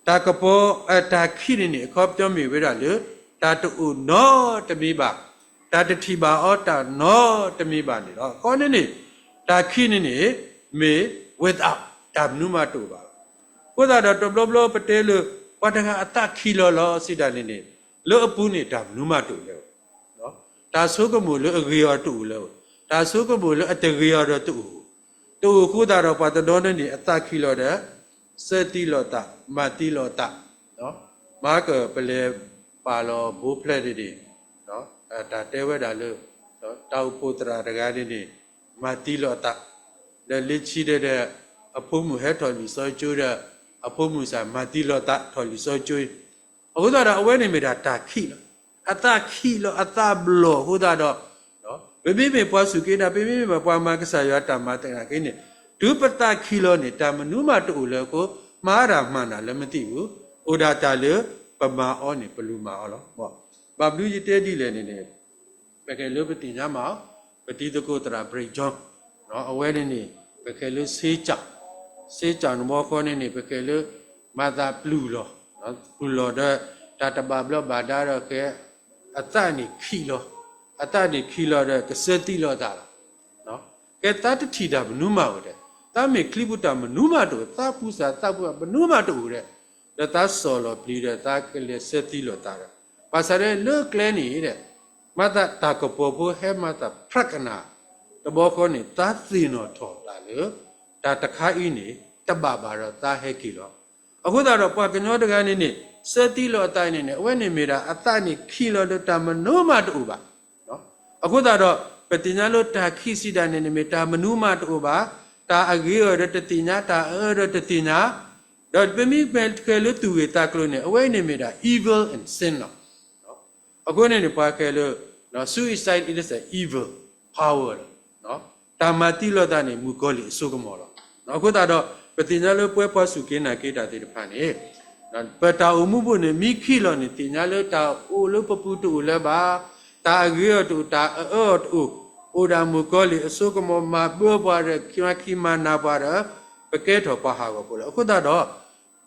တၢ်ကပီၤ တၢ်ခံးန့ၣ်န့ၣ် အခီပညီမ့ၢ်ဝဲဒၣ်လၢ တၢ်တအိၣ်နီတမံၤဘၣ်, တၢ်တထံၣ်ဘၣ်အီၤတၢ်နီတမံၤဘၣ်န့ၣ်လီၤ. အခီန့ၣ်န့ၣ် တၢ်ခံးန့ၣ်န့ၣ် မ့ၢ် without တၢ်မနုၤမးတအိၣ်ဘၣ်. အဃိသတးဒီးတဘျီဘျီပတဲလၢ ပှၤတဂၤအသးခံးလီၤလီၤစံးဒၣ်န့ၣ်န့ၣ် လၢအပူၤန့ၣ်တၢ်မနုၤမးတအိၣ်လၢၤဘၣ်. တၢ်ဆိကမိၣ်လၢအဂ့ၤအီၤတအိၣ်လၢၤဘၣ်, တၢ်ဆိကမိၣ်လၢအတဂ့ၤအီၤဒီးတအိၣ်, တအိၣ်အဃိသတးဒီး ပှၤတနီၤန့ၣ်န့ၣ် အသးခံးလီၤဒီး စၢသံလိာ်သး, မၤသံလိာ်သး, မၤကပလဲၤပာ်လီၤဘိဖျဲၣ်န့ၣ်န့ၣ် တၢ်တဲဝဲဒၣ်လၢ တၢ်အိၣ်ဖှိၣ်သရၣ်တဂၤန့ၣ်န့ၣ် မၤသံလိာ်သး, ဒီးလၢခံဒီး အဖိမုၣ်ဟဲထီၣ်လံာ်စီဆှံကၠိဒီး အဖိမုၣ်စ့ၢ်မၤသံလိာ်သးထီၣ်လံာ်စီဆှံကၠိ, အဃိသတးဒီး အဝဲန့ၣ်မ့ၢ်ဒၣ်တၢ်ခံးလီၤ, အသးခံးလီၤ အသးဘျီၣ်အဃိသတးဒီး ပမ့မ့ၢ်ပှၤစူၢ်က့ၤနာ်က့ ပမ့မ့ၢ်ပှၤမၤကစၢ်ယွၤတၢ်မၤသနာ်က့န့ၣ် တုၤပသးခံးလီၤန့ၣ် တၢ်မနုၤမးတအိၣ်လၢၤအဃိ မၤတၢ်မၤနၢၤလၢမသံၣ်ပူၤ, အိၣ်ဒၣ်တၢ်လၢပမၤအီၤန့ၣ် ပလူၤမၤအီၤလီၤ. ဘၣ်မနုၤယတဲဒ်လဲၣ်န့ၣ်န့ၣ် ပကဲလၢပသ့ၣ်ညါမး ပတံၤသကိးသရၣ် Brigham Jones အဝဲန့ၣ်န့ၣ် ပကဲလၢစ့ကၠၣ်, စ့ကၠၣ်တဘျီဃီန့ၣ်န့ၣ် ပကဲလၢ မၤသးပျုၢ်လီၤ, ပျုၢ်လီၤဒီး တၢ်တဘၣ်ဘျီးဘၣ်ဒါဒီးဃဲ အသးန့ၣ်ခံးလီၤ, အသးန့ၣ်ခံးလီၤဒီး ကစၢသံလိာ်သးလီၤ. ကဲသးတထံၣ်တၢ်မနုၤမးအိၣ်ဒီး သးမ့ၢ်ချံပူၤတၢ်မနုၤမးတအိၣ်, သးပူၤစၢ်သးပူၤမနုၤမးတအိၣ်ဒီး ဒီးသးစီၢ်လီၤပျံၤဒီး သးကလဲၤစၢသံလိာ်သးဒီး ဘၣ်ဆၣ်ဒီးလၢကျဲန့ၣ်ဒီး မၤသးတၢ်ကပီၤဖိဟဲမၤသးဖြးကနၣ် တဘျီဃီန့ၣ် သးသ့ၣ်နီၣ်ထီၣ်တၢ်လၢ တၢ်တခါအံၤန့ၣ် တဘၣ်ဘၣ်ဒီးသးဟဲက့ၤလီၤ. အဃိသတးဒီးပှၤကညီတဂၤန့ၣ်န့ၣ် စၢသံလိာ်အသးန့ၣ်န့ၣ် အဝဲန့ၣ်မ့ၢ်ဒၣ်အသးန့ၣ်ခံးလီၤဒီးတၢ်မနုၤမးတအိၣ်ဘၣ်. အဃိသတးဒီး ပသ့ၣ်ညါလၢတၢ်ခံးစံးဒၣ်န့ၣ်န့ၣ်မ့ၢ်တၢ်မနုၤမးတအိၣ်ဘၣ်, တၢ်အဂ့ၤအီၤဒီးတသ့ၣ်ညါ, တၢ်အအၢဒီးတသ့ၣ်ညါ, ဒီးပမ့ၢ်ပှဲၤခဲလၢသူၣ်ဂ့ၢ်သးကျိၤန့ၣ် အဝဲအံၤန့ၣ်မ့ၢ်ဒၣ် evil and sin လီၤ. အဃိန့ၣ်န့ၣ် ပှၤဃဲလၢ suicide is an evil power လီၤ. တၢ်မၤသံလိာ်သးန့ၣ် မုၣ်ကီၤလံၢ်အစိကမီၤလီၤ. အဃိသတးဒီး ပသ့ၣ်ညါလၢပဝဲပှၤစူၢ်က့ၤနာ်က့ၤတၢ်သ့ၣ်တဖၣ်န့ၣ် ပတၢ်အိၣ်မူပူၤန့ၣ် မ့ၢ်ခံးလီၤန့ၣ် သ့ၣ်ညါလၢတၢ်အိၣ်လၢပပူၤတအိၣ်လၢၤဘၣ်, တၢ်အဂ့ၤအီၤတအိၣ်, တၢ်အအၢအီၤတအိၣ်, အိၣ်ဒၣ်မုၣ်ကီၤလံၢ်အစိကမီၤ မၤဘၢပှၤဒီး မၤခံမၤနၢ်ပှၤဒီး ပကဲထီၣ်ပှၤဟးဂီၤဖိလီၤ. အဃိသတး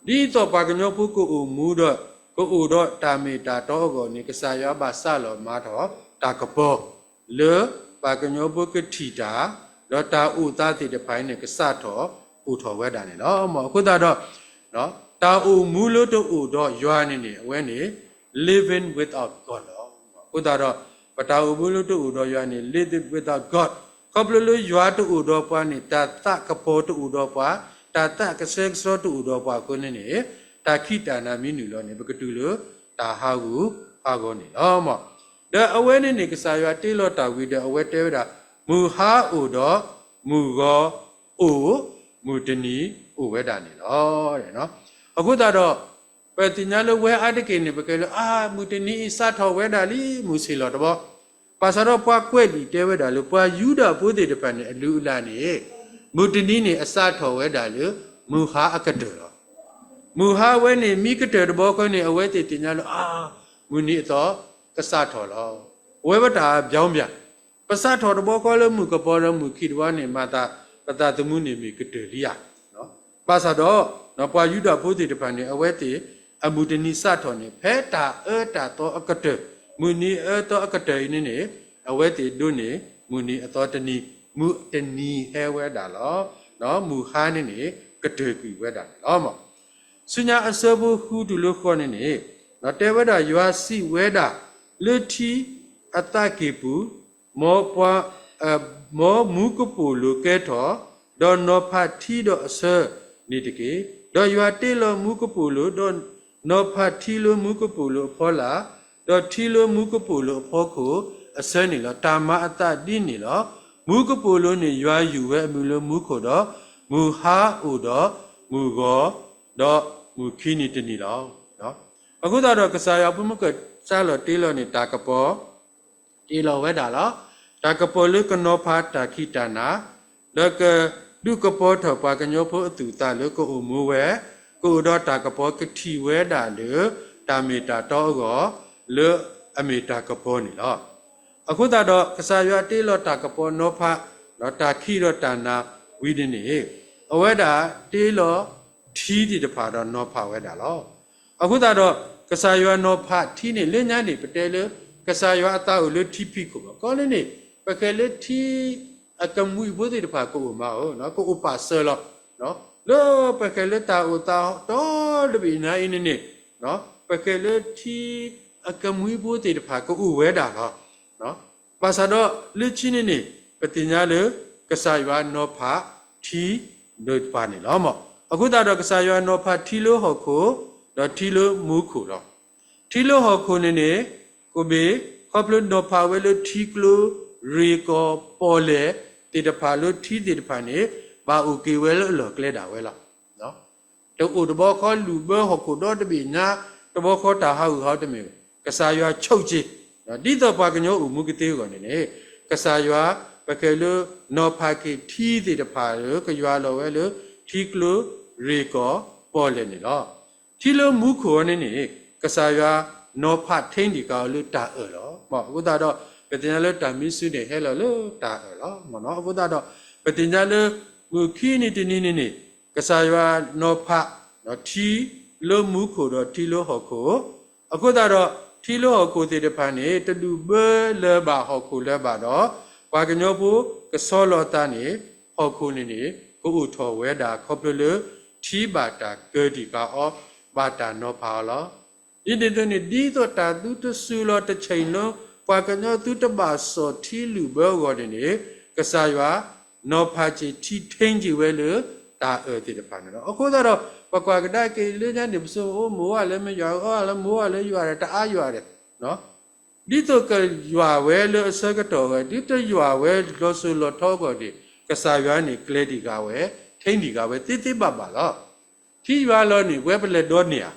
ဒီး ဒ်သိးပှၤကညီဖိကအိၣ်မူဒီး ကအိၣ်ဒီးတၢ်မ့ၢ်တၢ်တီအဂီၢ်န့ၣ် ကစၢ်ယွၤဘၣ်စးလီၤမၤထီၣ်တၢ်ကပီၤ လၢပှၤကညီဖိကထံၣ်တၢ်, ဒီးတၢ်အိၣ်သးသ့ၣ်တဖၣ်အံၤန့ၣ် ကစးထီၣ်အိၣ်ထီၣ်ဝဲဒၣ်န့ၣ်လီၤ. အဃိသတးဒီး တၢ်အိၣ်မူလၢတအိၣ်ဒီးယွၤန့ၣ်န့ၣ် အဝဲန့ၣ် living without God လီၤ. အဃိသတးဒီး ပတၢ်အိၣ်မူလၢတအိၣ်ဒီးယွၤန့ၣ် living without God ခီဖျိလၢယွၤတအိၣ်ဒီးပှၤန့ၣ် တၢ်သးကပီၤတအိၣ်ဒီးပှၤ, တၢ်သးကဆှဲကဆှီတအိၣ်ဒီးပှၤအဃိန့ၣ်န့ၣ် တၢ်ခံးတၢ်နၤမ့ၢ်နုာ်လီၤန့ၣ် ပကတုၤလၢတၢ်ဟးဂူာ်ဟးဂီၤန့ၣ်လီၤ. ဒီးအဝဲန့ၣ်န့ၣ် ကစၢ်ယွၤတ့လီၤတၢ်ဝံၤဒီး အဝဲတဲဝဲဒၣ် မုၢ်ဟါအိၣ်ဒီးမုၢ်ဂီၤအိၣ်, မုၢ်တနံၤအိၣ်ဝဲဒၣ်န့ၣ်လီၤ. အဃိသတးဒီး ပသ့ၣ်ညါလၢဝဲအါတက့ၢ်န့ၣ် ပကဲလၢ အါ မုၢ်တနံၤအံၤစးထီၣ်ဝဲဒၣ်လံ မုၢ်ဆ့ၣ်လီၤတဘျီ, ဘၣ်ဆၣ်ဒီးပှၤကွဲးလံာ်တဲဝဲဒၣ်လၢ ပှၤယူဒၤဖိသ့ၣ်တဖၣ်န့ၣ် အလုၢ်အလၢ်န့ၣ် မုၢ်တနံၤန့ၣ် အစးထီၣ်ဝဲဒၣ်လၢ မုၢ်ဟါအကတၢၢ်လီၤ. မုၢ်ဟါဝဲန့ၣ် မ့ၢ်ကတၢၢ်တဘျီဃီန့ၣ် အဝဲသ့ၣ်သ့ၣ်ညါလၢ အါ မုၢ်နံၤအသီကစးထီၣ်လီၤ. အဝဲဝဲတၢ်အဘျီဘျီ ပစးထီၣ်တဘျီဃီလၢမုၢ်ကပီၤဒီးမုၢ်ခံးတဘျီန့ၣ် မၤသး ပသးသမူန့ၣ်မ့ၢ်ကတၢၢ်လံဧါ. ဘၣ်ဆၣ်ဒီး ပှၤယူဒၤဖိသ့ၣ်တဖၣ်န့ၣ် အဝဲသ့ၣ်အမုၢ်တနံၤစးထီၣ်န့ၣ် ဖဲတၢ်အၢတၢ်သီအကတၢၢ်, မုၢ်နံၤအၢသီအကတၢၢ်အံၤန့ၣ်န့ၣ် အဝဲသ့ၣ်ဒိးန့ၢ်မုၢ်နံၤအသီတနံၤ, မုၢ်တနံၤဟဲဝဲဒၣ်လီၤ. ဒီးမုၢ်ဟါန့ၣ်န့ၣ် ကတၢၢ်ကွံာ်ဝဲဒၣ်န့ၣ်လီၤ. ဆူညါအဆၢဖိဃုတုၤလၢဃိးန့ၣ်န့ၣ်, ဒီးတဲဝဲဒၣ်, ယွၤစံးဝဲဒၣ်, လၢထံအသးကံၢ်ပူၤ, မ်ပှၤ, မ်မူကပိာ်လိၤကဲထီၣ်, ဒီးနီၤဖးထံဒီးအဆၢန့ၣ်တက့ၢ်. ဒီးယွၤတ့လီၤမူကပိာ်လိၤ, ဒီးနီၤဖးထံလၢမူကပိာ်လိၤအဖီလာ်, ဒီးထံလၢမူကပိာ်လိၤအဖီခိၣ်အဆၢန့ၣ်လီၤ. တၢ်မၤအသးဒ်န့ၣ်လီၤ. မူကပိာ်လိၤန့ၣ် ယွၤယူၤဝဲအမံၤလၢမူခိၣ်ဒီး, မုၢ်ဟါအိၣ်ဒီးမုၢ်ဂီၤ, ဒီးမုၢ်ခံနံၤတနံၤလီၤ. အဃိသတးဒီး ကစၢ်ယွၤဖိမုၣ်ကစၢ်လီၤတ့လီၤန့ၣ် တၢ်ကပီၤ တ့လီၤဝဲဒၣ်လီၤ. တၢ်ကပီၤလၢကနီၤဖးတၢ်ခံးတၢ်နၤ, ဒီးကဒုးကပီၤထီၣ်ပှၤကညီဖိအသူၣ်အသးလၢကအိၣ်မူဝဲ, ကအိၣ်ဒီးတၢ်ကပီၤကထံၣ်ဝဲဒၣ်လၢ တၢ်မ့ၢ်တၢ်တီအဂီၢ် လၢအမ့ၢ်တၢ်ကပီၤန့ၣ်လီၤ. အဃိသတးဒီး ကစၢ်ယွၤတ့လီၤတၢ်ကပီၤနီၤဖး ဒီးတၢ်ခံးဒီးတၢ်နၤဝံၤန့ၣ်န့ၣ်, အဝဲဒၣ်တ့လီၤထံသ့ၣ်တဖၣ်ဒီးနီၤဖးဝဲဒၣ်လီၤ. အဃိသတးဒီး ကစၢ်ယွၤနီၤဖးထံန့ၣ် လၢညါန့ၣ် ပတဲလၢ ကစၢ်ယွၤအသးအိၣ်လၢထံဖံးခိၣ်ဘၣ်. ကီလၢန့ၣ် ပဃဲၤလၢထံအကမှံဖိသ့ၣ်တဖၣ်ကအိၣ်မးဧိၤ, ကအိၣ်ပာ်စၢၤလီၤ. လၢပဃဲၤလၢတၢ်အိၣ်သးတီတဘ့ၣ်ညါအံၤန့ၣ်န့ၣ်, ပဃဲၤလၢထံအကမှံဖိသ့ၣ်တဖၣ်ကအိၣ်ဝဲဒၣ်လီၤ. ဘၣ်ဆၣ်ဒီးလၢခံန့ၣ်န့ၣ် ပသ့ၣ်ညါလၢ ကစၢ်ယွၤနီၤဖးထံဒိၣ်တဖၣ်န့ၣ်လီၤ. အဃိသတးဒီး ကစၢ်ယွၤနီၤဖးထံလၢဟီၣ်ခိၣ် ဒီးထံလၢမူခိၣ်လီၤ. ထံလၢဟီၣ်ခိၣ်န့ၣ်န့ၣ် ကဘၣ်ခီဖျိနီၤဖးဝဲလၢထံကျိရ့ၣ်ကီၢ်ပီၣ်လဲၣ်သ့ၣ်တဖၣ်လၢထံသ့ၣ်တဖၣ်န့ၣ် ဘၣ်အိၣ်က့ၤဝဲလၢအလီၢ်ကျဲဒၣ်ဝဲလီၤ. တအိၣ်တဘျီဃီလူၢ်ဘၢဟီၣ်ခိၣ်ဒီတဘ့ၣ်ညါ, တဘျီဃီတၢ်ဟးဂူာ်ဟးဂီၤတမ့ၢ်, ကစၢ်ယွၤဆိၣ်က့ၤ, ဒ်သိးပှၤကညီအိၣ်မူကသ့အဂီၢ်န့ၣ်န့ၣ်, ကစၢ်ယွၤ ပဃဲၤလၢနီၤဖးက့ၤထံသ့ၣ်တဖၣ်လၢ ကယွၤလီၤဝဲလၢထံကျိရ့ၣ်ကီၢ်ပီၣ်လဲၣ်န့ၣ်လီၤ. ထံလၢမူခိၣ်အံၤန့ၣ်န့ၣ် ကစၢ်ယွၤနီၤဖးထံဒံးဃာ်အီၤလၢတၢ်အၢၣ်လီၤ. အဃိသတးဒီး ပသ့ၣ်ညါလၢတၢ်မံဆူၣ်န့ၣ်ဟဲလီၤလၢတၢ်အၢၣ်လီၤ. အဃိသတးဒီး ပသ့ၣ်ညါလၢ မုၢ်ခံနံၤတနံၤန့ၣ်န့ၣ် ကစၢ်ယွၤနီၤဖး ထံလၢမူခိၣ်ဒီးထံလၢဟီၣ်ခိၣ်, အဃိသတးဒီး ထံလၢဟီၣ်ခိၣ်သ့ၣ်တဖၣ်န့ၣ် တဒူၣ်ဘၢလၢၤဘၣ်ဟီၣ်ခိၣ်လၢၤဘၣ်ဒီး ပှၤကညီဖိကဆီလီၤသးန့ၣ် ဟီၣ်ခိၣ်န့ၣ်န့ၣ် ကအိၣ်ထီၣ်ဝဲဒၣ်ခီဖျိလၢ ထံဘၣ်တၢ်ကၢတံၢ်ဃာ်အီၤ ဘၣ်တၢ်နီၤဖးအီၤလီၤ. ဒ်န့ၣ်အသိးန့ၣ် ဒ်သိးတၢ်သုတစူၤလီၤတဆံးလၢ ပှၤကညီသုတဘၣ်စီၣ်ထံလုၢ်ဘၢအဂီၢ်န့ၣ်န့ၣ် ကစၢ်ယွၤ နီၤဖးစ့ၢ်ထံထ့က့ၤဝဲလၢ တၢ်အၢၣ်သ့ၣ်တဖၣ်န့ၣ်လီၤ. အဃိသတးဒီး ပကွၢ်ကဒါက့ၤလၢညါန့ၣ် ပဆိမိၣ်ဝဲလၢမ့ၢ်ယွၤအၢ လၢမိၢ်ဝဲလၢယွၤဒီး တအါယွၤဒီး ဒ်သိးကယွၤဝဲလၢအဆၢကတီၢ်အဂီၢ် ဒ်တယွၤဝဲလီၤစိၤလီၤထီအဂီၢ်န့ၣ် ကစၢ်ယွၤန့ၣ် ကျဲတံၢ်ဃာ်ဝဲ ထံတံၢ်ဃာ်ဝဲသ့သ့ဘၣ်ဘၣ်လီၤ. ထံယွၤလီၤန့ၣ် ပဝဲပလဲၤဒိးန့ၢ်ဧါ,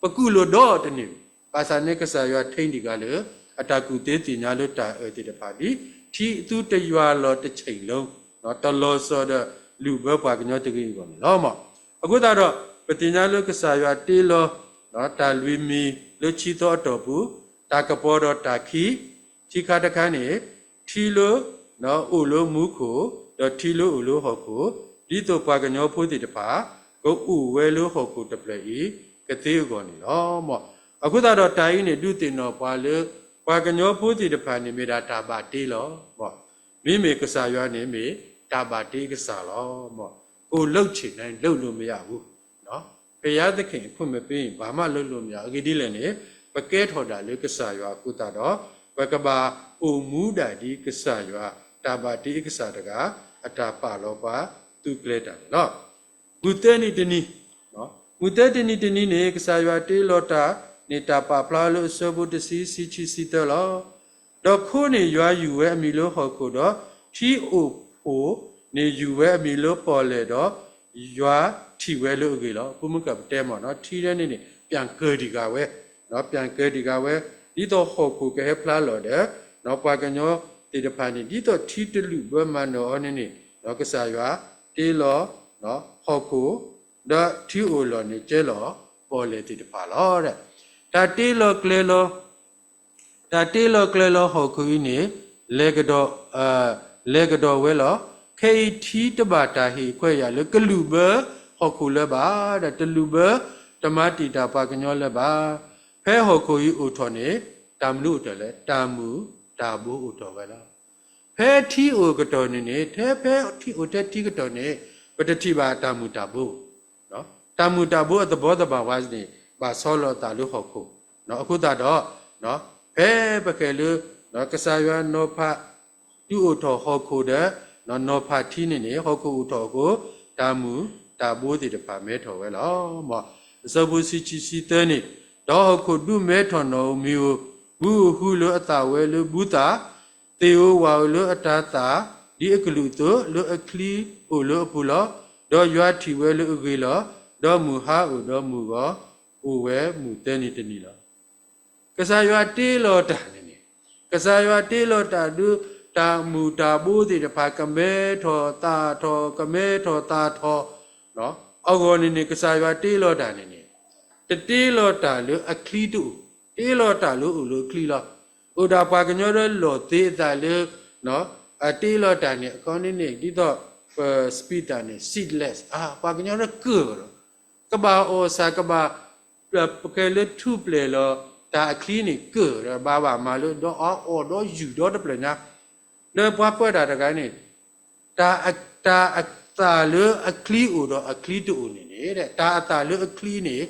ပကူၣ်လိာ်ဒိးတန့ၢ်ဘၣ်. ဘၣ်ဆၣ်န့ၣ် ကစၢ်ယွၤထံတံၢ်ဃာ်လၢ အတၢ်ကူၣ်သ့သ့ၣ်ညါလၢတၢ်အၢၣ်သ့ၣ်တဖၣ်ဒ် ထံသုတယွၤလီၤတဆံးလၢ တလီၤစီၤဒီးလုၢ်ဘၢပှၤကညီတဂ့ၤအဂီၢ်န့ၣ်လီၤ. အဃိသတးဒီး ပသ့ၣ်ညါလၢကစၢ်ယွၤတ့လီၤ တၢ်လွံၢ်မံၤလၢထံသီအတီၢ်ပူၤ, တၢ်ကပီၤဒီးတၢ်ခံး, ခံခါတခါန့ၣ် ထံလၢ အိၣ်လၢမူခိၣ် ဒီးထံလၢအိၣ်လၢဟီၣ်ခိၣ်, ဒ်သိးပှၤကညီဖိသ့ၣ်တဖၣ် ကအိၣ်ဝဲလၢဟီၣ်ခိၣ်တဖျၢၣ်အံၤ ကသ့အဂီၢ်န့ၣ်လီၤ. အဃိသတးဒီးတၢ်အံၤန့ၣ် ဒုးသ့ၣ်နီၣ်ပှၤလၢ ပှၤကညီဖိသ့ၣ်တဖၣ်န့ၣ် မ့ၢ်ဒၣ်တၢ်ဘၣ်တ့လီၤ. မ့မ့ၢ်ကစၢ်ယွၤန့ၣ်မ့ၢ်တၢ်ဘၣ်တ့ကစၢ်လီၤ. ကိုယ်လုပ်ချင်တိုင်းလုပ်လို့မရဘူး. ဘုရားသခင်ခွင့်မပေးရင် ဘာမှလုပ်လို့မရဘူး. အဂ့ၢ်ဒ်လဲၣ်န့ၣ် ပကဲထီၣ်ဒၣ်လၢကစၢ်ယွၤအဃိသတးဒီး ပကဘၣ်အိၣ်မူဒၣ်ဒ်ကစၢ်ယွၤ တၢ်ဘၣ်တ့ကစၢ်တဂၤ အတၢ်ပာ်လီၤပှၤသူကျဲတၢ်န့ၣ်လီၤ. မုၢ်သၢနံၤတနံၤ, မုၢ်သၢတနံၤတနံၤန့ၣ် ကစၢ်ယွၤတ့လီၤတၢ်န့ၣ် တၢ်ပာ်ဖျါလၢအဆၢဖိတဆံ ဆံခံ ဆံသၢလီၤ. ဒီးခိန့ၣ်ယွၤယူၤဝဲအမံၤလၢဟီၣ်ခိၣ်ဒီး ထံအိၣ်ဖှိၣ်န့ၣ်ယူၤဝဲအမံၤလၢပီၣ်လဲၣ်ဒီး ယွၤထံၣ်ဝဲလၢအဂ့ၤလီၤ. ပမ့ၢ်ကပတဲမ့ၢ်နီၤ ထံဒဲန့ၣ်န့ၣ် ပျံၤကၢၢ်တံၢ်ဃာ်ဝဲ, ပျံၤကၢၢ်တံၢ်ဃာ်ဝဲ ဒ်သိးဟီၣ်ခိၣ်ကဟဲဖျါလီၤဒီး ပှၤကညီသ့ၣ်တဖၣ်န့ၣ် ဒ်သိးထံတလုၢ်ဘၢမၤနၢၤအီၤန့ၣ်န့ၣ် ကစၢ်ယွၤတ့လီၤ ဟီၣ်ခိၣ် ဒီးထံအိၣ်လီၢ်န့ၣ် ကဲလီၤပီၣ်လဲၣ်သ့ၣ်တဖၣ်လီၤ. တၢ်တ့လီၤကျဲလီၤ တၢ်တ့လီၤကျဲလီၤဟီၣ်ခိၣ်အံၤန့ၣ် လဲၤကဒီး, လဲၤကဒီးဝဲလီၤ. ခဲအံၤထံတဘၣ်တၢ်ဟ့ၣ်ခွဲးယာ်လၢကလုၢ်ဘၢဟီၣ်ခိၣ်လၢၤဘၣ်, ဒီးတလုၢ်ဘၢတမၤတံာ်တာ်ပှၤကညီလၢၤဘၣ်. ဖဲဟီၣ်ခိၣ်အံၤအိၣ်ထီၣ်န့ၣ် တၢ်မနုၤအိၣ်တ့ၢ်လဲၣ်, တၢ်မုာ် တၢ်မူၤတၢ်ဘိအိၣ်ထီၣ်ဝဲလီၤ. ဖဲထံအိၣ်ကတီၢ်န့ၣ်န့ၣ် ထဲဖဲထံအိၣ်ထဲထံကတီၢ်န့ၣ် ပတထံၣ်ဘၣ်တၢ်မူၤတၢ်ဘိ တၢ်မူၤတၢ်ဘိအသဘီသဘၣ်ဝဲန့ၣ် ဘၣ်ဆီလီၤအသးလၢဟီၣ်ခိၣ်. အဃိသတးဒီး ဖဲပကဲလၢ ကစၢ်ယွၤနီၤဖး ဒုးအိၣ်ထီၣ်ဟီၣ်ခိၣ်ဒီး နီၤဖးထံန့ၣ်န့ၣ် ဟီၣ်ခိၣ်အိၣ်ထီၣ်အဃိ တၢ်မူၤတၢ်ဘိသ့ၣ်တဖၣ်မဲထီၣ်ဝဲလီၤ. အဆၢဖိဆံခံဆံသၢန့ၣ်, ဒီးဟီၣ်ခိၣ်ဒုးမဲထီၣ်နီၣ်ဧိၤမံၤဧိၤ, ဘုဧိၤဟုဧိၤလၢအသၣ်ဝဲလၢဘုသၣ်, သ့ၣ်ဧိၤဝၣ်ဧိၤလၢအတၤသၣ်, ဒ်အကလူးအသိး, လၢအချံအိၣ်လၢအပူၤလီၤ. ဒီးယွၤထံၣ်ဝဲလၢအဂ့ၤလီၤ. ဒီးမုၢ်ဟါအိၣ်ဒီးမုၢ်ဂီၤအိၣ်ဝဲမုၢ်သၢနံၤတနံၤလီၤ. ကစၢ်ယွၤတ့လီၤတၢ်န့ၣ်န့ၣ်, ကစၢ်ယွၤတ့လီၤတၢ်ဒုး တၢ်မူၤတၢ်ဘိသ့ၣ်တဖၣ် ကမဲထီၣ်သၣ်ထီၣ် ကမဲထီၣ်သၣ်ထီၣ် အဂီၢ်န့ၣ်န့ၣ် ကစၢ်ယွၤတ့လီၤတၢ်န့ၣ်န့ၣ် တတ့လီၤတၢ်လၢအချံတအိၣ်, တ့လီၤတၢ်လၢအိၣ်လၢအချံလီၤ. အိၣ်ဒၣ်ပှၤကညီလၢလီၢ်သ့အသးလၢ အတ့လီၤတၢ်န့ၣ် အခီန့ၣ်န့ၣ် ဒ်သိး ပစပံးတၢ်န့ၣ် seedless ပှၤကညီလၢကၢၢ်လီၤ. ကဘၣ်အီၣ်စၢ် ကဘၣ် ပကဲလၢထူၣ်ဖျဲးလီၤ တၢ်အချံန့ၣ်ကၢၢ်ဒီး ဘၣ်ဘၣ်မၤလၢဒီးအီၣ်ဒီးယူၢ်ဒီတဖျၢၣ်ညါ, လၢပှၤကွဲးတၢ်တဂၤန့ၣ် တၢ်အ တၢ်အသၣ်လၢအချံအိၣ်ဒီးအချံတအိၣ်န့ၣ်န့ၣ် တၢ်အသၣ်လၢအချံန့ၣ်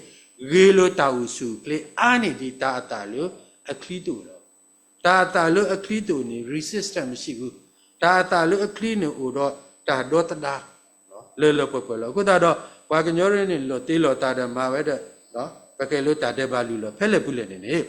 ဂ့ၤလိာ်တၢ်အိၣ်ဆူၣ်အိၣ်ချ့အါန့ၢ်ဒံးတၢ်အသၣ်လၢအချံတအိၣ်လီၤ. တၢ်အသၣ်လၢအချံတအိၣ်န့ၣ် resistance မရှိဘူး. တၢ်အသၣ်လၢအချံန့ၣ်အိၣ်ဒီးတၢ်ဒီသဒၣ် လၢလၢပှဲၤပှဲၤလီၤ. အဃိသတးဒီး ပှၤကညီန့ၣ် လီၤသ့လီၤသးဒီးမၤဝဲဒီး ပကဲလၢတၢ်ဒဲးဘးလုၢ်လီၤ ဖဲလဲၣ်ပူၤလဲၣ်န့ၣ်န့ၣ်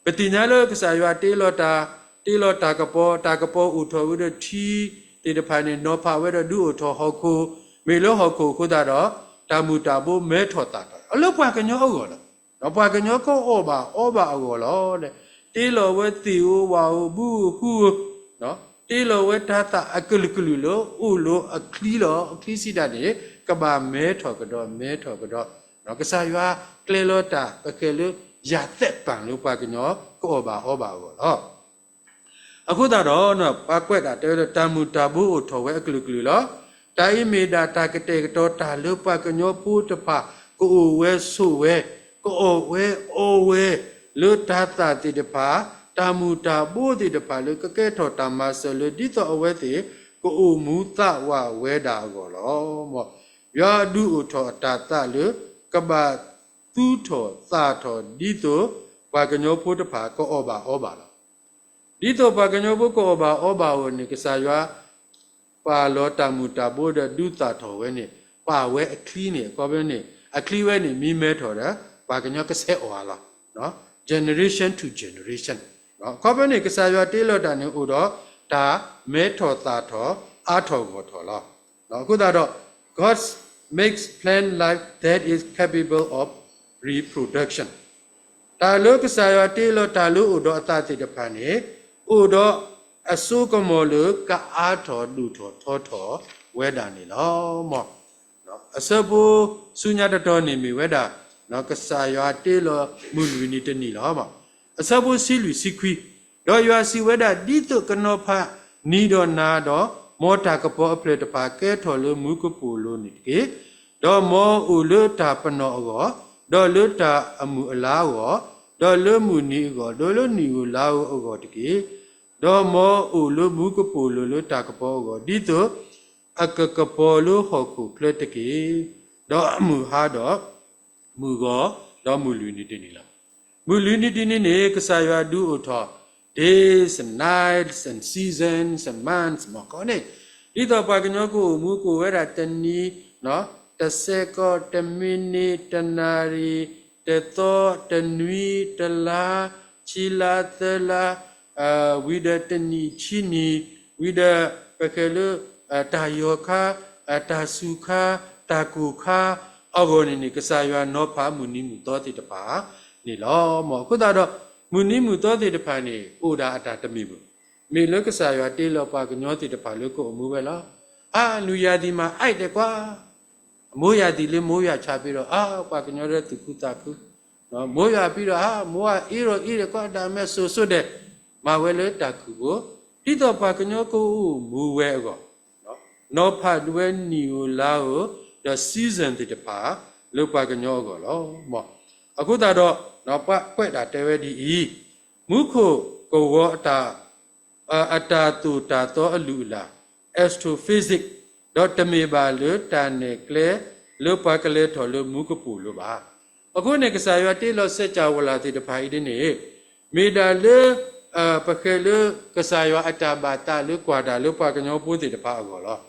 ပသ့ၣ်ညါလၢကစၢ်ယွၤတ့လီၤတၢ်, တ့လီၤတၢ်ကပီၤ, တၢ်ကပီၤအိၣ်ထီၣ်ဝဲဒီးထံသ့ၣ်တဖၣ်န့ၣ် နီၤဖးဝဲဒီးဒုးအိၣ်ထီၣ်ဟီၣ်ခိၣ်, မ့ၢ်လၢဟီၣ်ခိၣ်အဃိသတးဒီး တၢ်မူၤတၢ်ဘိမဲထီၣ်သၣ်ထီၣ် လၢပှၤကညီအဂီၢ်လီၤ. ပှၤကညီကအီၣ်ဘၣ်အီဘၣ်အဂီၢ်လီၤ. တ့လီၤဝဲသ့ၣ်ဧိၤဝၣ်ဧိၤ ဘုဧိၤဟုဧိၤ တ့လီၤဝဲတၤသၣ်အကလုာ်ကလုာ်လၢအိၣ်လၢအချံလီၤ. အချံစံးတၢ်န့ၣ် ကဘၣ်မဲထီၣ်ကဒီး မဲထီၣ်ကဒီး, ကစၢ်ယွၤကျဲၤလီၤတၢ် ပကဲလၢ ယၤသဲးပၣ်လၢပှၤကညီကအီၣ်ဘၣ်အီဘၣ်အဂီၢ်လီၤ. အဃိသတးဒီး ပှၤကွဲးတၢ်တဲဝဲလၢ တၢ်မူၤတၢ်ဘိအိၣ်ထီၣ်ဝဲအကလုာ်ကလုာ်လီၤ. တၢ်အံၤမ့ၢ်ဒၣ်တၢ်ကတဲာ်ကတီၤတၢ်လၢပှၤကညီဖိတဖၣ် ကအိၣ်ဝဲဆိးဝဲ, ကအီၣ်ဝဲအီဝဲ လၢတၤသၣ်သ့ၣ်တဖၣ်, တၢ်မူၤတၢ်ဘိသ့ၣ်တဖၣ်လၢကကဲထီၣ်တၢ်မၤစၢၤလၢ ဒ်သိးအဝဲသ့ၣ် ကအိၣ်မူသးဝးဝဲဒၣ်အဂီၢ်လီၤ. မ်ယွၤဒုးအိၣ်ထီၣ်အတၤသၣ်လၢ ကဘၣ်သူထီၣ်သၣ်ထီၣ် ဒ်သိးပှၤကညီဖိတဖၣ်ကအီၣ်ဘၣ်အီဘၣ်လီၤ. ဒ်သိးပှၤကညီဖိကအီၣ်ဘၣ်အီဘၣ်အဂီၢ်န့ၣ် ကစၢ်ယွၤပာ်လီၤတၢ်မူၤတၢ်ဘိဒီးဒုးသၣ်ထီၣ်ဝဲန့ၣ် ပာ်ဝဲအချံန့ၣ် အခီပညီန့ၣ် အချံဝဲန့ၣ် မ့ၢ်မဲထီၣ်ဒီး ပှၤကညီကဆဲးအီၣ်အါလီၤ. generation to generation အခီပညီန့ၣ် ကစၢ်ယွၤတ့လီၤတၢ်န့ၣ်အိၣ်ဒီး တၢ်မဲထီၣ်သၣ်ထီၣ် အါထီၣ်ဂီၢ်ထီၣ်လီၤ. အဃိသတးဒီး God makes plant life that is capable of reproduction တၢ်လၢကစၢ်ယွၤတ့လီၤတၢ်လၢအိၣ်ဒီးအသၣ်သ့ၣ်တဖၣ်န့ၣ် အိၣ်ဒီးအစိကမီၤလၢကအါထီၣ်ဒိၣ်ထီၣ်ထီထီၣ်ဝဲဒၣ်န့ၣ်လီၤ. မ်အဆၢဖိဆူညါတတီၤန့ၣ်မ့ၢ်ဝဲဒၣ် ကစၢ်ယွၤတ့လီၤမုၢ်လွံၢ်နံၤတနံၤလီၤ. အဆၢဖိဆံလွံၢ်ဆံခွံ, ဒီးယွၤစံးဝဲဒၣ်, ဒ်သိးကနီၤဖးနံၤဒီးနၤဒီး မ်တၢ်ကပီၤအဖျၢၣ်တဖၣ်ကဲထီၣ်လၢမူကပိာ်လိၤန့ၣ်တက့ၢ်. ဒီးမ်အိၣ်လၢတၢ်ပနီၣ်အဂီၢ်, ဒီးလၢတၢ်အမုၢ်အလါအဂီၢ်, ဒီးလၢမုၢ်နံၤအဂီၢ်, ဒီးလၢနံၣ်ဧိၤလါဧိၤအဂီၢ်တက့ၢ်. ဒီးမ်အိၣ်လၢမူကပိာ်လိၤလၢတၢ်ကပီၤအဂီၢ်, ဒ်သိးအကကပီၤလၢဟီၣ်ခိၣ်ချၢတက့ၢ်. ဒီးမုၢ်ဟါဒီး မုၢ်ဂီၤ, ဒီးမုၢ်လွံၢ်နံၤတနံၤလီၤ. မုၢ်လွံၢ်နံၤတနံၤန့ၣ် ကစၢ်ယွၤဒုးအိၣ်ထီၣ် days, nights, and seasons, and months မ့ၢ်ခီန့ၣ် ဒ်သိးပှၤကညီကအိၣ်မူကအိၣ်ဝဲဒၣ်တနံၤ, တစဲးကီး, တမံးနံး, တနၣ်ရံၣ်, တသီ, တနွံ, တလါ, ခံလါ, သၢလါ, ဝံၤဒီးတနံၣ်ဆံနံၣ်, ဝံၤဒီး ပကဲလၢ တၢ်ယီၤခါ, တၢ်စူၤခါ, တၢ်ကိၢ်ခါအဂီၢ်န့ၣ်န့ၣ် ကစၢ်ယွၤနီၤဖးမုၢ်နံၤမုၢ်သီသ့ၣ်တဖၣ်န့ၣ်လီၤ. မ်အဃိသတးဒီး မုၢ်နံၤမုၢ်သီသ့ၣ်တဖၣ်န့ၣ် အိၣ်ဒၣ်အတၢ်တမံၤမံၤ, မ့ၢ်လၢကစၢ်ယွၤတ့လီၤပှၤကညီသ့ၣ်တဖၣ်လၢကအိၣ်မူဝဲလီၤ. အါ နွံရာသီမၤအါအံၤတဲကွၢ် မိုးရာသီလၢမိုးရွာချပြီးတော့ အါ ပှၤကညီဒီးသူၣ်ခုသးခု, မိုးရွာပြီးတော့ အါ မိုးကအေးတော့အေးတယ်ကွၢ် ဒါပေမဲ့ စိုဆိုးတယ်, မၤဝဲလၢတၢ်ခုၣ်ဘိ, ဒ်သိးပှၤကညီကအိၣ်မူဝဲအဂီၢ်, နီၤဖးဒုးဝဲနံၣ်ဧိၤလါဧိၤ ဒီး season သ့ၣ်တဖၣ် လၢပှၤကညီအဂီၢ်လီၤ. မ်အဃိသတးဒီး ပှၤကွဲးတၢ်တဲဝဲဒ်အံၤ, မူခိၣ်ကဝီၤအတၢ် အတၢ်သိၣ်တၢ်သီအလုၢ်အလၢ် astrophysics ဒီးတမ့ၢ်ဘၣ်လၢတၢ်နဲၣ်ကျဲလၢပှၤကလဲၤထီၣ်လၢမူကပိာ်လိၤဘၣ်. အဃိန့ၣ် ကစၢ်ယွၤတ့လီၤစၢၤကၢဝလၢ်သ့ၣ်တဖၣ်အံၤဒ်န့ၣ် မ့ၢ်ဒၣ်လၢ ပဃဲၤလၢကစၢ်ယွၤအတၢ်ဘၣ်သးလၢကွၢ်တၢ်လၢပှၤကညီဖိသ့ၣ်တဖၣ်အဂီၢ်လီၤ.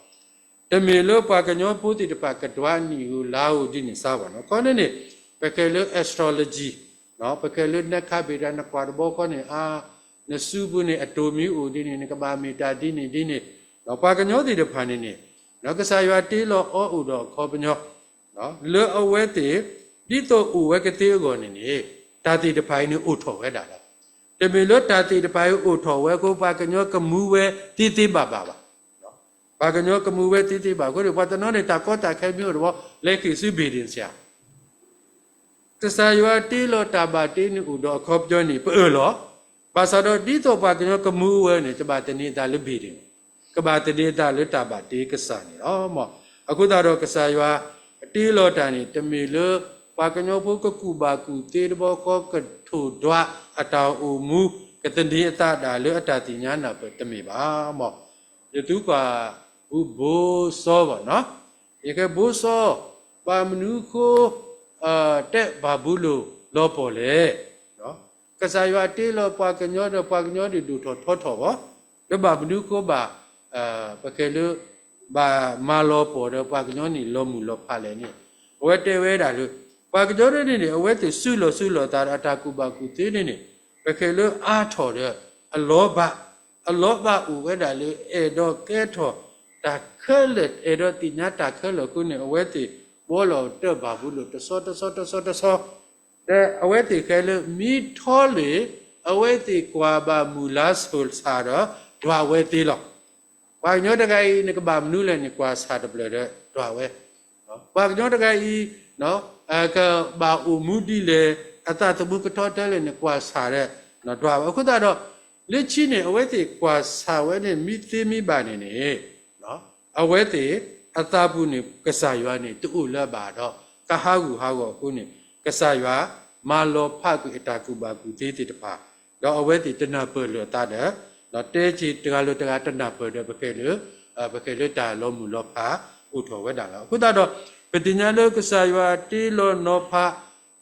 တမ့ၢ်လၢပှၤကညီဖိသ့ၣ်တဖၣ်ကဒွးနံၣ်ဧိၤလါဧိၤဒ်န့ၣ်စ့ၢ်ဘၣ်နီၤ. ခီန့ၣ်န့ၣ် ပဃဲၤလၢ astrology ပဃဲၤလၢနခးဘ့ၣ်တၢ် နကွၢ်တဘျီဃီန့ၣ် အါ နစုပူၤန့ၣ် အတိၢ်မံၤအိၣ်ဒ်န့ၣ် နကဘၣ်မ့ၢ်တၢ်ဒ်န့ၣ်ဒ်န့ၣ် ပှၤကညီသ့ၣ်တဖၣ်န့ၣ်န့ၣ် ကစၢ်ယွၤတ့လီၤအီၤအိၣ်ဒီးအခီပညီ လၢအဝဲသ့ၣ် ဒ်သိးအိၣ်ဝဲကသ့အဂီၢ်န့ၣ်န့ၣ် တၢ်သ့ၣ်တဖၣ်အံၤန့ၣ်အိၣ်ထီၣ်ဝဲဒၣ်လီၤ. တမ့ၢ်လၢတၢ်သ့ၣ်တဖၣ်အံၤအိၣ်ထီၣ်ဝဲအဃိ ပှၤကညီကမူဝဲသ့သ့ဘၣ်ဘၣ်ဘၣ်. ပှၤကညီကမူဝဲသ့သ့ဘၣ်အဃိန့ၣ် ပှၤတနီၤန့ၣ် တၢ်ကီတၢ်ခဲမ့ၢ်အိၣ်တဘျီ လဲၤဃ့ၢ်ဆူ building စ့ၢ် ကစၢ်ယွၤတ့လီၤတၢ်ဘၣ်တ့န့ၣ်အိၣ်ဒီးအခီပညီန့ၣ် ပအၢၣ်လီၤ. ဘၣ်ဆၣ်ဒီးဒ်သိးပှၤကညီကမူဝဲန့ၣ် တဘၣ်သန့ၤအသးလၢ building, ကဘၣ်သန့ၤအသးလၢတၢ်ဘၣ်တ့ကစၢ်န့ၣ်လီၤ. အဃိသတးဒီးကစၢ်ယွၤတ့လီၤတၢ်န့ၣ် တမ့ၢ်လၢပှၤကညီဖိကကူၣ်ဘၣ်ကူၣ်သ့တဘျီဃီ ကထိၣ်ဒွးအတၢ်အိၣ်မူ ကသန့ၤအသးဒၣ်လၢအတၢ်သ့ၣ်ညါနၢ်ပၢၢ် တမ့ၢ်ဘၣ်မီၢ်. ယသူကွၢ်ဘူးဘိစီဘၣ်နီၤ. ယကဲဘိစီ, ဘၣ်မနုၤဃိ တဲဘၤဘူလိၣ်လီၤပှီၢ်လဲၣ်. ကစၢ်ယွၤတ့လီၤပှၤကညီဒီးပှၤကညီန့ၣ်ဒိၣ်ထီၣ်ထီထီၣ်ဘၣ်, ဒီးဘၣ်မနုၤဃိဘၣ် ပကဲလၢ ဘၣ်မၤလီၤပှီၢ်ဒီးပှၤကညီန့ၣ် လီၤမုၢ်လီၤဖးလဲၣ်န့ၣ် အဝဲတဲဝဲဒၣ်လၢ ပှၤကညီဒ်န့ၣ်န့ၣ် အဝဲသ့ၣ်စုလီၢ်စုလီၢ်သးဒီးအတၢ်ကူၣ်ဘၣ်ကူၣ်သ့န့ၣ်န့ၣ် ပကဲလၢအါထီၣ်ဒီး အလီၤဘၣ်, အလီၤဘၣ်အိၣ်ဝဲဒၣ်လၢ အဲၣ်ဒိးကဲထီၣ်တၢ်ခဲလၢာ် အဲၣ်ဒိးသ့ၣ်ညါတၢ်ခဲလၢာ်အဃိန့ၣ် အဝဲသ့ၣ်ဘှီလီၤတၢၢ်ဘၤဘူလိၣ်တဆီတဆီတဆီတဆီ ဒီးအဝဲသ့ၣ်ဃဲလၢ မ့ၢ်ထီလ့ၣ် အဝဲသ့ၣ်ကွၢ်ဘၣ်မုၢ်လါစိၤဆၣ်ဒီး ဒွးဝဲသ့လီၤ. ပှၤကညီတဂၤအံၤ နကဘၣ်မနုၤလဲၣ်န့ၣ် ကွၢ်ဆၣ်တဖျၢၣ်ဒီး ဒွးဝဲ. ပှၤကညီတဂၤအံၤ ကဘၣ်အိၣ်မူဒ်လဲၣ် အသးသမူကထီတၢ်လဲၣ်န့ၣ် ကွၢ်ဆၣ်ဒီး ဒွးဝဲ. အဃိသတးဒီး လၢခံန့ၣ် အဝဲသ့ၣ်ကွၢ်ဆၣ်ဝဲန့ၣ် မ့ၢ်သ့မ့ၢ်ဘၣ်န့ၣ်န့ၣ် အဝဲသ့ၣ်အသးပူၤန့ၣ် ကစၢ်ယွၤန့ၣ် တအိၣ်လၢၤဘၣ်ဒီး ကဟးဂူာ်ဟးဂီၤအဃိန့ၣ် ကစၢ်ယွၤမၤလီၤဖးကွံာ်အတၢ်ကူၣ်ဘၣ်ကူၣ်သ့သ့ၣ်တဖၣ်, ဒီးအဝဲသ့ၣ်တနၢ်ပၢၢ်လၢၤအသးဒီး ဒီးတဲက့ၤတဂၤလၢတဂၤတနၢ်ပၢၢ်ဒီး ပကဲလၢ ပကဲလၢတၢ်လီၤမုၢ်လီၤဖးအိၣ်ထီၣ်ဝဲဒၣ်လီၤ. အဃိသတးဒီး ပသ့ၣ်ညါလၢကစၢ်ယွၤတ့လီၤနီၤဖး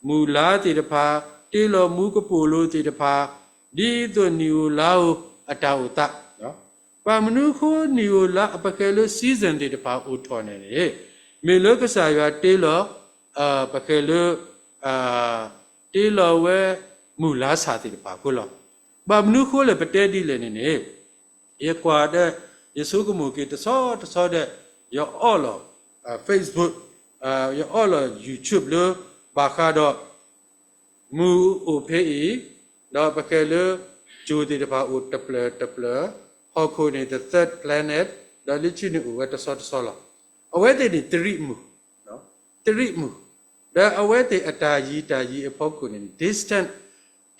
မုၢ်လါသ့ၣ်တဖၣ်, တ့လီၤမူကပိာ်လိၤသ့ၣ်တဖၣ်, ဒ်သိးနံၣ်ဧိၤလါဧိၤအတၢ်အိၣ်သး ဘၣ်မနုၤအဃိနံၣ်ဧိၤလါ ပကဲလၢ season သ့ၣ်တဖၣ်အိၣ်ထီၣ်န့ၣ်န့ၣ် မ့ၢ်လၢကစၢ်ယွၤတ့လီၤ ပကဲလၢ တ့လီၤဝဲမုၢ်လါဆၣ်သ့ၣ်တဖၣ်အဃိလီၤ. ဘၣ်မနုၤအဃိလဲၣ်ပတဲဒ်လဲၣ်န့ၣ်န့ၣ် ယကွၢ်ဒီး ယဆိကမိၣ်က့ၤတဆီတဆီဒီး ယအီၣ်လီၤ Facebook, ယအီၣ်လီၤ YouTube လၢ ဘၣ်ဃးဒီး မုၢ်အိၣ်ဖဲအံၤ, ဒီးပကဲလၢ ကၠိၤသ့ၣ်တဖၣ်အိၣ်တဖျၢၣ်တဖျၢၣ်, ဟီၣ်ခိၣ်န့ၣ် the third planet, ဒီးလၢခံန့ၣ်အိၣ်ဝဲတဆီတဆီလီၤ. အဝဲသ့ၣ်န့ၣ် တရံးမုၢ်, တရံးမုၢ်, ဒီးအဝဲသ့ၣ်အတၢ်ယံၤတၢ်ယံၤအဖီခိၣ်န့ၣ် distant,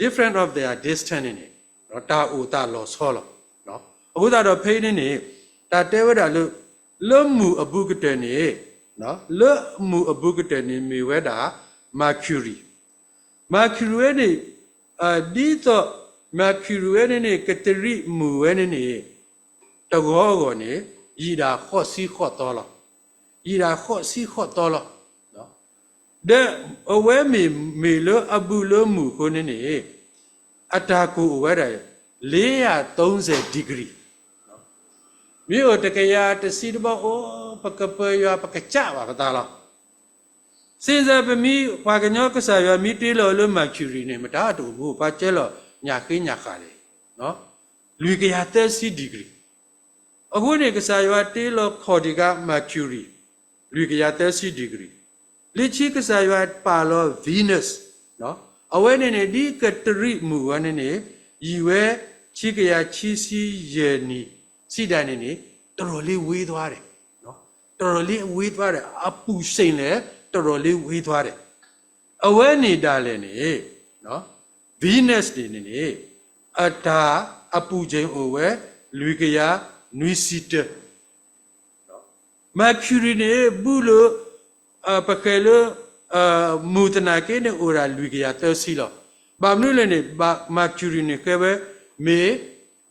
different of their distance န့ၣ်န့ၣ် တၢ်အိၣ်သးလီၤဆီလီၤ. အဃိသတးဒီးဖဲအံၤန့ၣ်န့ၣ် တၢ်တဲဝဲဒၣ်လၢ လၢမုၢ်အဘူးကတၢၢ်န့ၣ်, လၢမုၢ်အဘူးကတၢၢ်န့ၣ်မ့ၢ်ဝဲဒၣ် Mercury, Mercury ဝဲန့ၣ် ဒ်သိး Mercury ဝဲန့ၣ်န့ၣ် ကတရံးမုၢ်ဝဲန့ၣ်န့ၣ် တဂီၤဂီၤန့ၣ် ယံာ်ဒၣ်ဃိးဆံဃိးသီလီၤ. ယံာ်ဒၣ်ဃိးဆံဃိးသီလီၤ. ဒီးအဝဲမ့ၢ်မ့ၢ်လၢအဘူးလၢမုၢ်အဃိန့ၣ်န့ၣ် အတၢ်ကိၢ်အိၣ်ဝဲဒၣ် လေးရာသုံးဆယ် degree, မ့ၢ်အိၣ်တကယၤတဆံတဘျီအိၣ် ပကပၢၤယွၤ ပကစၢ်ဘၣ်ပသးလီၤ. စ့ၢ်စၢ်ပမ့ၢ် ပှၤကညီကစၢ်ယွၤမ့ၢ်တ့လီၤလၢ Mercury န့ၣ် မတၤတအိၣ်မူ ပှၤကဲလီၤညၣ်ဃ့ညၣ်ဃာ်လဲၣ်, လွံၢ်ကယၤသၢဆံ degree. အဃိန့ၣ် ကစၢ်ယွၤတ့လီၤခီၣ်ထံးကါ Mercury လွံၢ်ကယၤသၢဆံ degree, လၢခံကစၢ်ယွၤပာ်လီၤ Venus, အဝဲန့ၣ်န့ၣ် ဒ်ကတရံးမုၢ်ဝဲန့ၣ်န့ၣ် ယံာ်ဝဲ ခံကယၤခံဆံယဲၢ်နံၣ် စံးဒၣ်န့ၣ်န့ၣ် တရီၤလံဝ့ၤသွါဒီး, တရီၤလံဝ့ၤသွါဒီး အပူၤစ့ၣ်လဲၣ် တရီၤလံဝ့ၤသွါဒီး အဝဲန့ၣ်ဒၣ်လဲာ်န့ၣ် Venus န့ၣ်န့ၣ်န့ၣ် အတၢ်အပူၤစ့ၣ်အိၣ်ဝဲ လွံၢ်ကယၤနွံဆံတၢ Mercury န့ၣ် ဘူးလၢ ပဃဲၤလၢ မုၢ်သနာ်က့န့ၣ် အိၣ်ဒၣ်လွံၢ်ကယၤသၢဆံလီၤ. ဘၣ်မနုၤလဲၣ်န့ၣ် Mercury န့ၣ် ဃဲဝဲ မ့ၢ်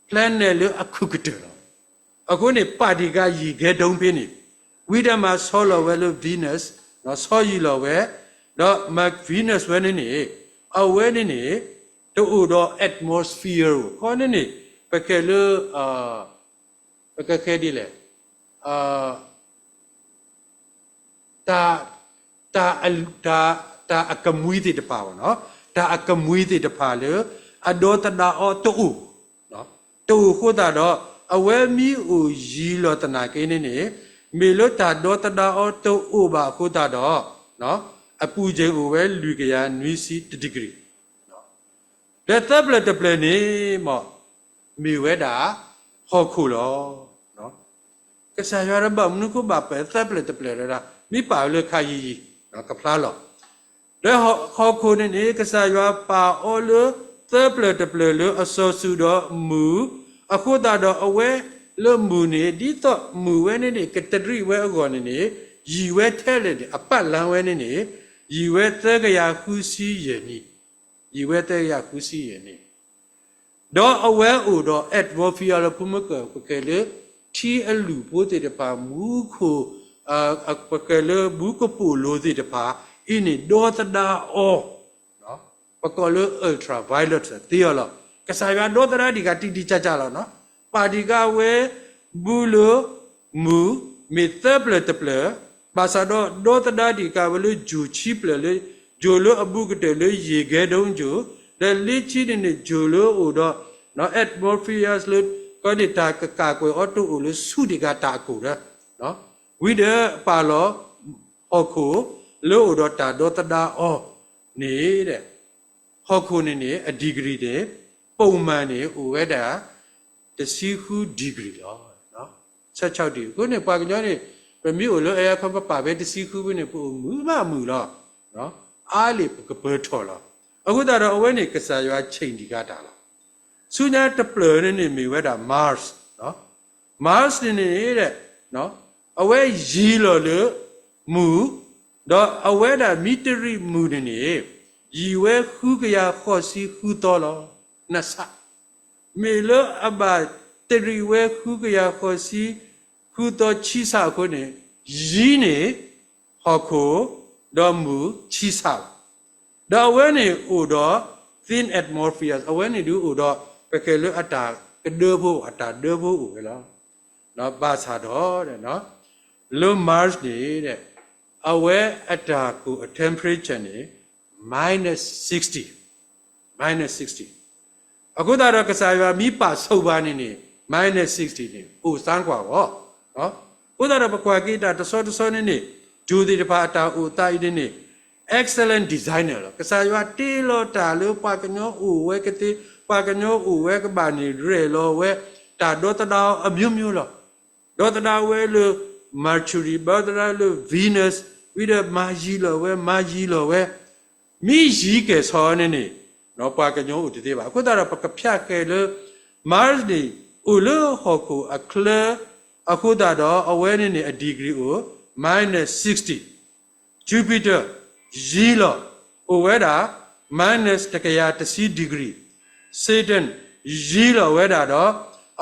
planet planet လၢအခုၣ်ကတၢၢ်လီၤ. အဃိန့ၣ် ပာ်တံၢ်က့ၤယံာ်ကဲဒိဖဲန့ၣ်, ဝံၤဒီးမၤဆီလီၤဝဲလၢ Venus, ဆီယံာ်လီၤဝဲ, ဒီးမၤ Venus ဝဲန့ၣ်န့ၣ်, အဝဲန့ၣ်န့ၣ် တအိၣ်ဒီး atmosphere ဧိၤ, ခီန့ၣ်န့ၣ် ပကဲလၢ ပကခဲဒ်လဲၣ်, တၢ်, တၢ်အ, တၢ်, တၢ်အကမှံသ့ၣ်တဖၣ်ဘၣ်နီၤ, တၢ်အကမှံသ့ၣ်တဖၣ်လၢ အဒီသဒၣ်အီၤတအိၣ်, တအိၣ်အဃိသတးဒီး အဝဲမ့ၢ်အိၣ်ယံၤလီၤသနာ်က့န့ၣ်န့ၣ်, မ့ၢ်လၢတၢ်ဒီသဒၣ်အီၤတအိၣ်ဘၣ်အဃိသတးဒီး, အပူၤစ့ၢ်အိၣ်ဝဲလွံၢ်ကယၤနွံဆံတ degree ဒီးသၢပျၢၤတပျၢၤန့ၣ်မ့ၢ်, မ့ၢ်ဝဲဒၣ် ဟီၣ်ခိၣ်လီၤ. ကစၢ်ယွၤတဘၣ်မနုၤဃိဘၣ်ပာ်သၢပျၢၤတပျၢၤဒၣ်, မ့ၢ်ပာ်ဝဲလၢခါယံၤယံၤ ကဖျါလီၤ. ဒီးဟီၣ်ခိၣ်န့ၣ်န့ၣ် ကစၢ်ယွၤပာ်အီၤလၢသၢပျၢၤတပျၢၤလၢအစီၤစုၤဒီးမုၢ်, အဃိသတးဒီးအဝဲလၢမုၢ်န့ၣ် ဒ်သိးမုၢ်ဝဲန့ၣ်န့ၣ် ကတရံးဝဲအဂီၢ်န့ၣ်န့ၣ်, ယံာ်ဝဲထဲလဲၣ်န့ၣ် အပာ်လၢဝဲန့ၣ်န့ၣ်, ယံာ်ဝဲသၢကယၤဃုဆံယဲၢ်နံၣ်, ယံာ်ဝဲသၢကယၤဃုဆံယဲၢ်နံၣ် ဒီးအဝဲအိၣ်ဒီး atmosphere လၢဖုမုၢ်ကၢၢ် ပကဲလၢ ထံအလုၢ်ဖိသ့ၣ်တဖၣ် မူခိၣ်, ပကဲလၢမူကပိာ်လိၤသ့ၣ်တဖၣ်အံၤန့ၣ် ဒီသဒၣ်အီၤ, ပကိးလၢ ultraviolet သ့အီၤလီၤ. ကစၢ်ယွၤဒီသဒၣ်တံၢ်က့ၤတံၢ်တံၢ်ကၢ်ကၢ်လီၤနီၤ. ပာ်တံၢ်က့ၤဝဲ ဘူးလၢ မုၢ် မ့ၢ်သၢပျၢၤတပျၢၤ, ဘၣ်ဆၣ်ဒီးဒီသဒၣ်တံၢ်က့ၤဝဲလၢ ယိၤဆံပျၢၤလၢ ယိၤလၢအဘူးကတၢၢ်လၢယံာ်ကဲဒိကၠိ, ဒီးလၢခံန့ၣ်န့ၣ် ယိၤလၢအအိၣ်ဒီး atmosphere လၢ ကီန့ၣ်တၢ်ကကၢ်ကွဲၢ်အီၤတအိၣ်လၢဆူၣ်တံၢ်က့ၤတၢ်အကိၢ်ဒီး, ဝံၤဒီးပာ်လီၤ ဟီၣ်ခိၣ်လၢအိၣ်ဒီးတၢ်ဒီသဒၣ်အီၤန့ၣ် ဟီၣ်ခိၣ်န့ၣ်န့ၣ် အ degree န့ၣ် ပိာ်မၢ်န့ၣ် အိၣ်ဝဲဒၣ် တဆံဃု degree လီၤ. ဆၢဆီၣ်တံၢ် အဃိန့ၣ် ပှၤကညီန့ၣ် ပမ့ၢ်အိၣ်လၢ aircon ပပာ်ဖဲတဆံဃုဖဲန့ၣ် ပအိၣ်မုာ်မးမုာ်လီၤ. အါလံၤပကပၢၤထီၣ်လီၤ. အဃိသတးဒီးအဝဲန့ၣ် ကစၢ်ယွၤဆံၣ်တံၢ်က့ၤတၢ်လီၤ. ဆူညါတပျၢၤန့ၣ်န့ၣ်မ့ၢ်ဝဲဒၣ် Mars, Mars န့ၣ်န့ၣ် အဝဲယံၤလီၤလၢမုၢ်, ဒီးအဝဲဒၣ်မ့ၢ်တရံးမုၢ်န့ၣ်န့ၣ် ယံာ်ဝဲဃုကယၤဃိးဆံဃုသီလီၤ. နဆး မ့ၢ်လၢအဘၣ်တရံးဝဲဃုကယၤဃိးဆံဃုသီဆံဆးအဃိန့ၣ်, ယံၤန့ၣ် ဟီၣ်ခိၣ် ဒီးမုၢ်ဆံဆးလီၤ. ဒီးအဝဲန့ၣ်အိၣ်ဒီး thin atmosphere, အဝဲန့ၣ်ဒုးအိၣ်ဒီး ပကဲလၢအတၢ်ကဒၢဖိ အတၢ်ဒၢဖိအိၣ်ဝဲလီၤ. ဘၣ်ဆၣ်ဒီး လၢ Mars န့ၣ် အဝဲအတၢ်ကိၢ်အ temperature န့ၣ် minus sixty, minus sixty အဃိသတးဒီးကစၢ်ယွၤမ့ၢ်ပာ်ဆိၣ်ဘၣ်န့ၣ်န့ၣ် minus sixty န့ၣ် အိၣ်သါကွၢ်အီၤ. အဃိသတးဒီးပကွၢ်က့ၤတၢ်တဆီတဆီန့ၣ်န့ၣ် ယိၤသ့ၣ်တဖၣ်အတၢ်အိၣ်သးအံၤန့ၣ်န့ၣ် excellent designer လီၤ. ကစၢ်ယွၤတ့လီၤတၢ်လၢပှၤကညီအိၣ်ဝဲကသ့, ပှၤကညီအိၣ်ဝဲကဘၣ်န့ၣ် ရဲၣ်လီၤဝဲ တၢ်ဒီသဒၣ်အီၤအမျိုးမျိုးလီၤ. ဒီသဒၣ်ဝဲလၢ Mercury, ဒီသဒၣ်လၢ Venus, ဝံၤဒီးမၤယံၤလီၤဝဲ မၤယံၤလီၤဝဲ, မ့ၢ်ယံၤကဲၣ်ဆိးန့ၣ်န့ၣ် ပှၤကညီအိၣ်တသ့ဘၣ်. အဃိသတးဒီးပကဖၠးဃဲၤလၢ Mars န့ၣ် အိၣ်လၢဟီၣ်ခိၣ်အချၢ, အဃိသတးဒီးအဝဲန့ၣ်န့ၣ် အ degree အိၣ် minus sixty, Jupiter ယံၤလီၤ အိၣ်ဝဲဒၣ် minus တကယၤတဆံ degree, Saturn ယံၤလီၤဝဲဒၣ်ဒီး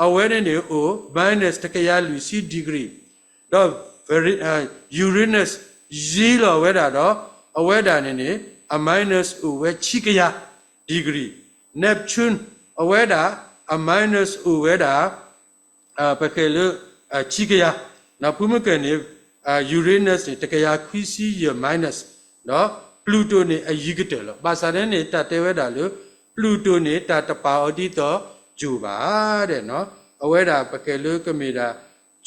အဝဲန့ၣ်န့ၣ်အိၣ် minus တကယၤလွံၢ်ဆံ degree ဒီး Uranus ယံၤလီၤဝဲဒၣ်ဒီး အဝဲဒၣ်န့ၣ်န့ၣ် အ minus အိၣ်ဝဲဆံကယၤ degree, Neptune အဝဲဒၣ် အ minus အိၣ်ဝဲဒၣ် ပကဲလၢ ဆံကယၤ, ဖုမုၢ်ကၢၢ်န့ၣ် Uranus န့ၣ် တကယၤခွံဆံယဲၢ် minus, ဒီး Pluto န့ၣ် အယံၤကတၢၢ်လီၤ. ဘၣ်ဆၣ်န့ၣ်န့ၣ် တၢ်တဲဝဲဒၣ်လၢ Pluto န့ၣ် တၢ်တပာ်အီၤဒ်သိး ယိၤဘၣ်ဒဲး, အဝဲဒၣ်ပကဲလၢကမ့ၢ်ဒၣ်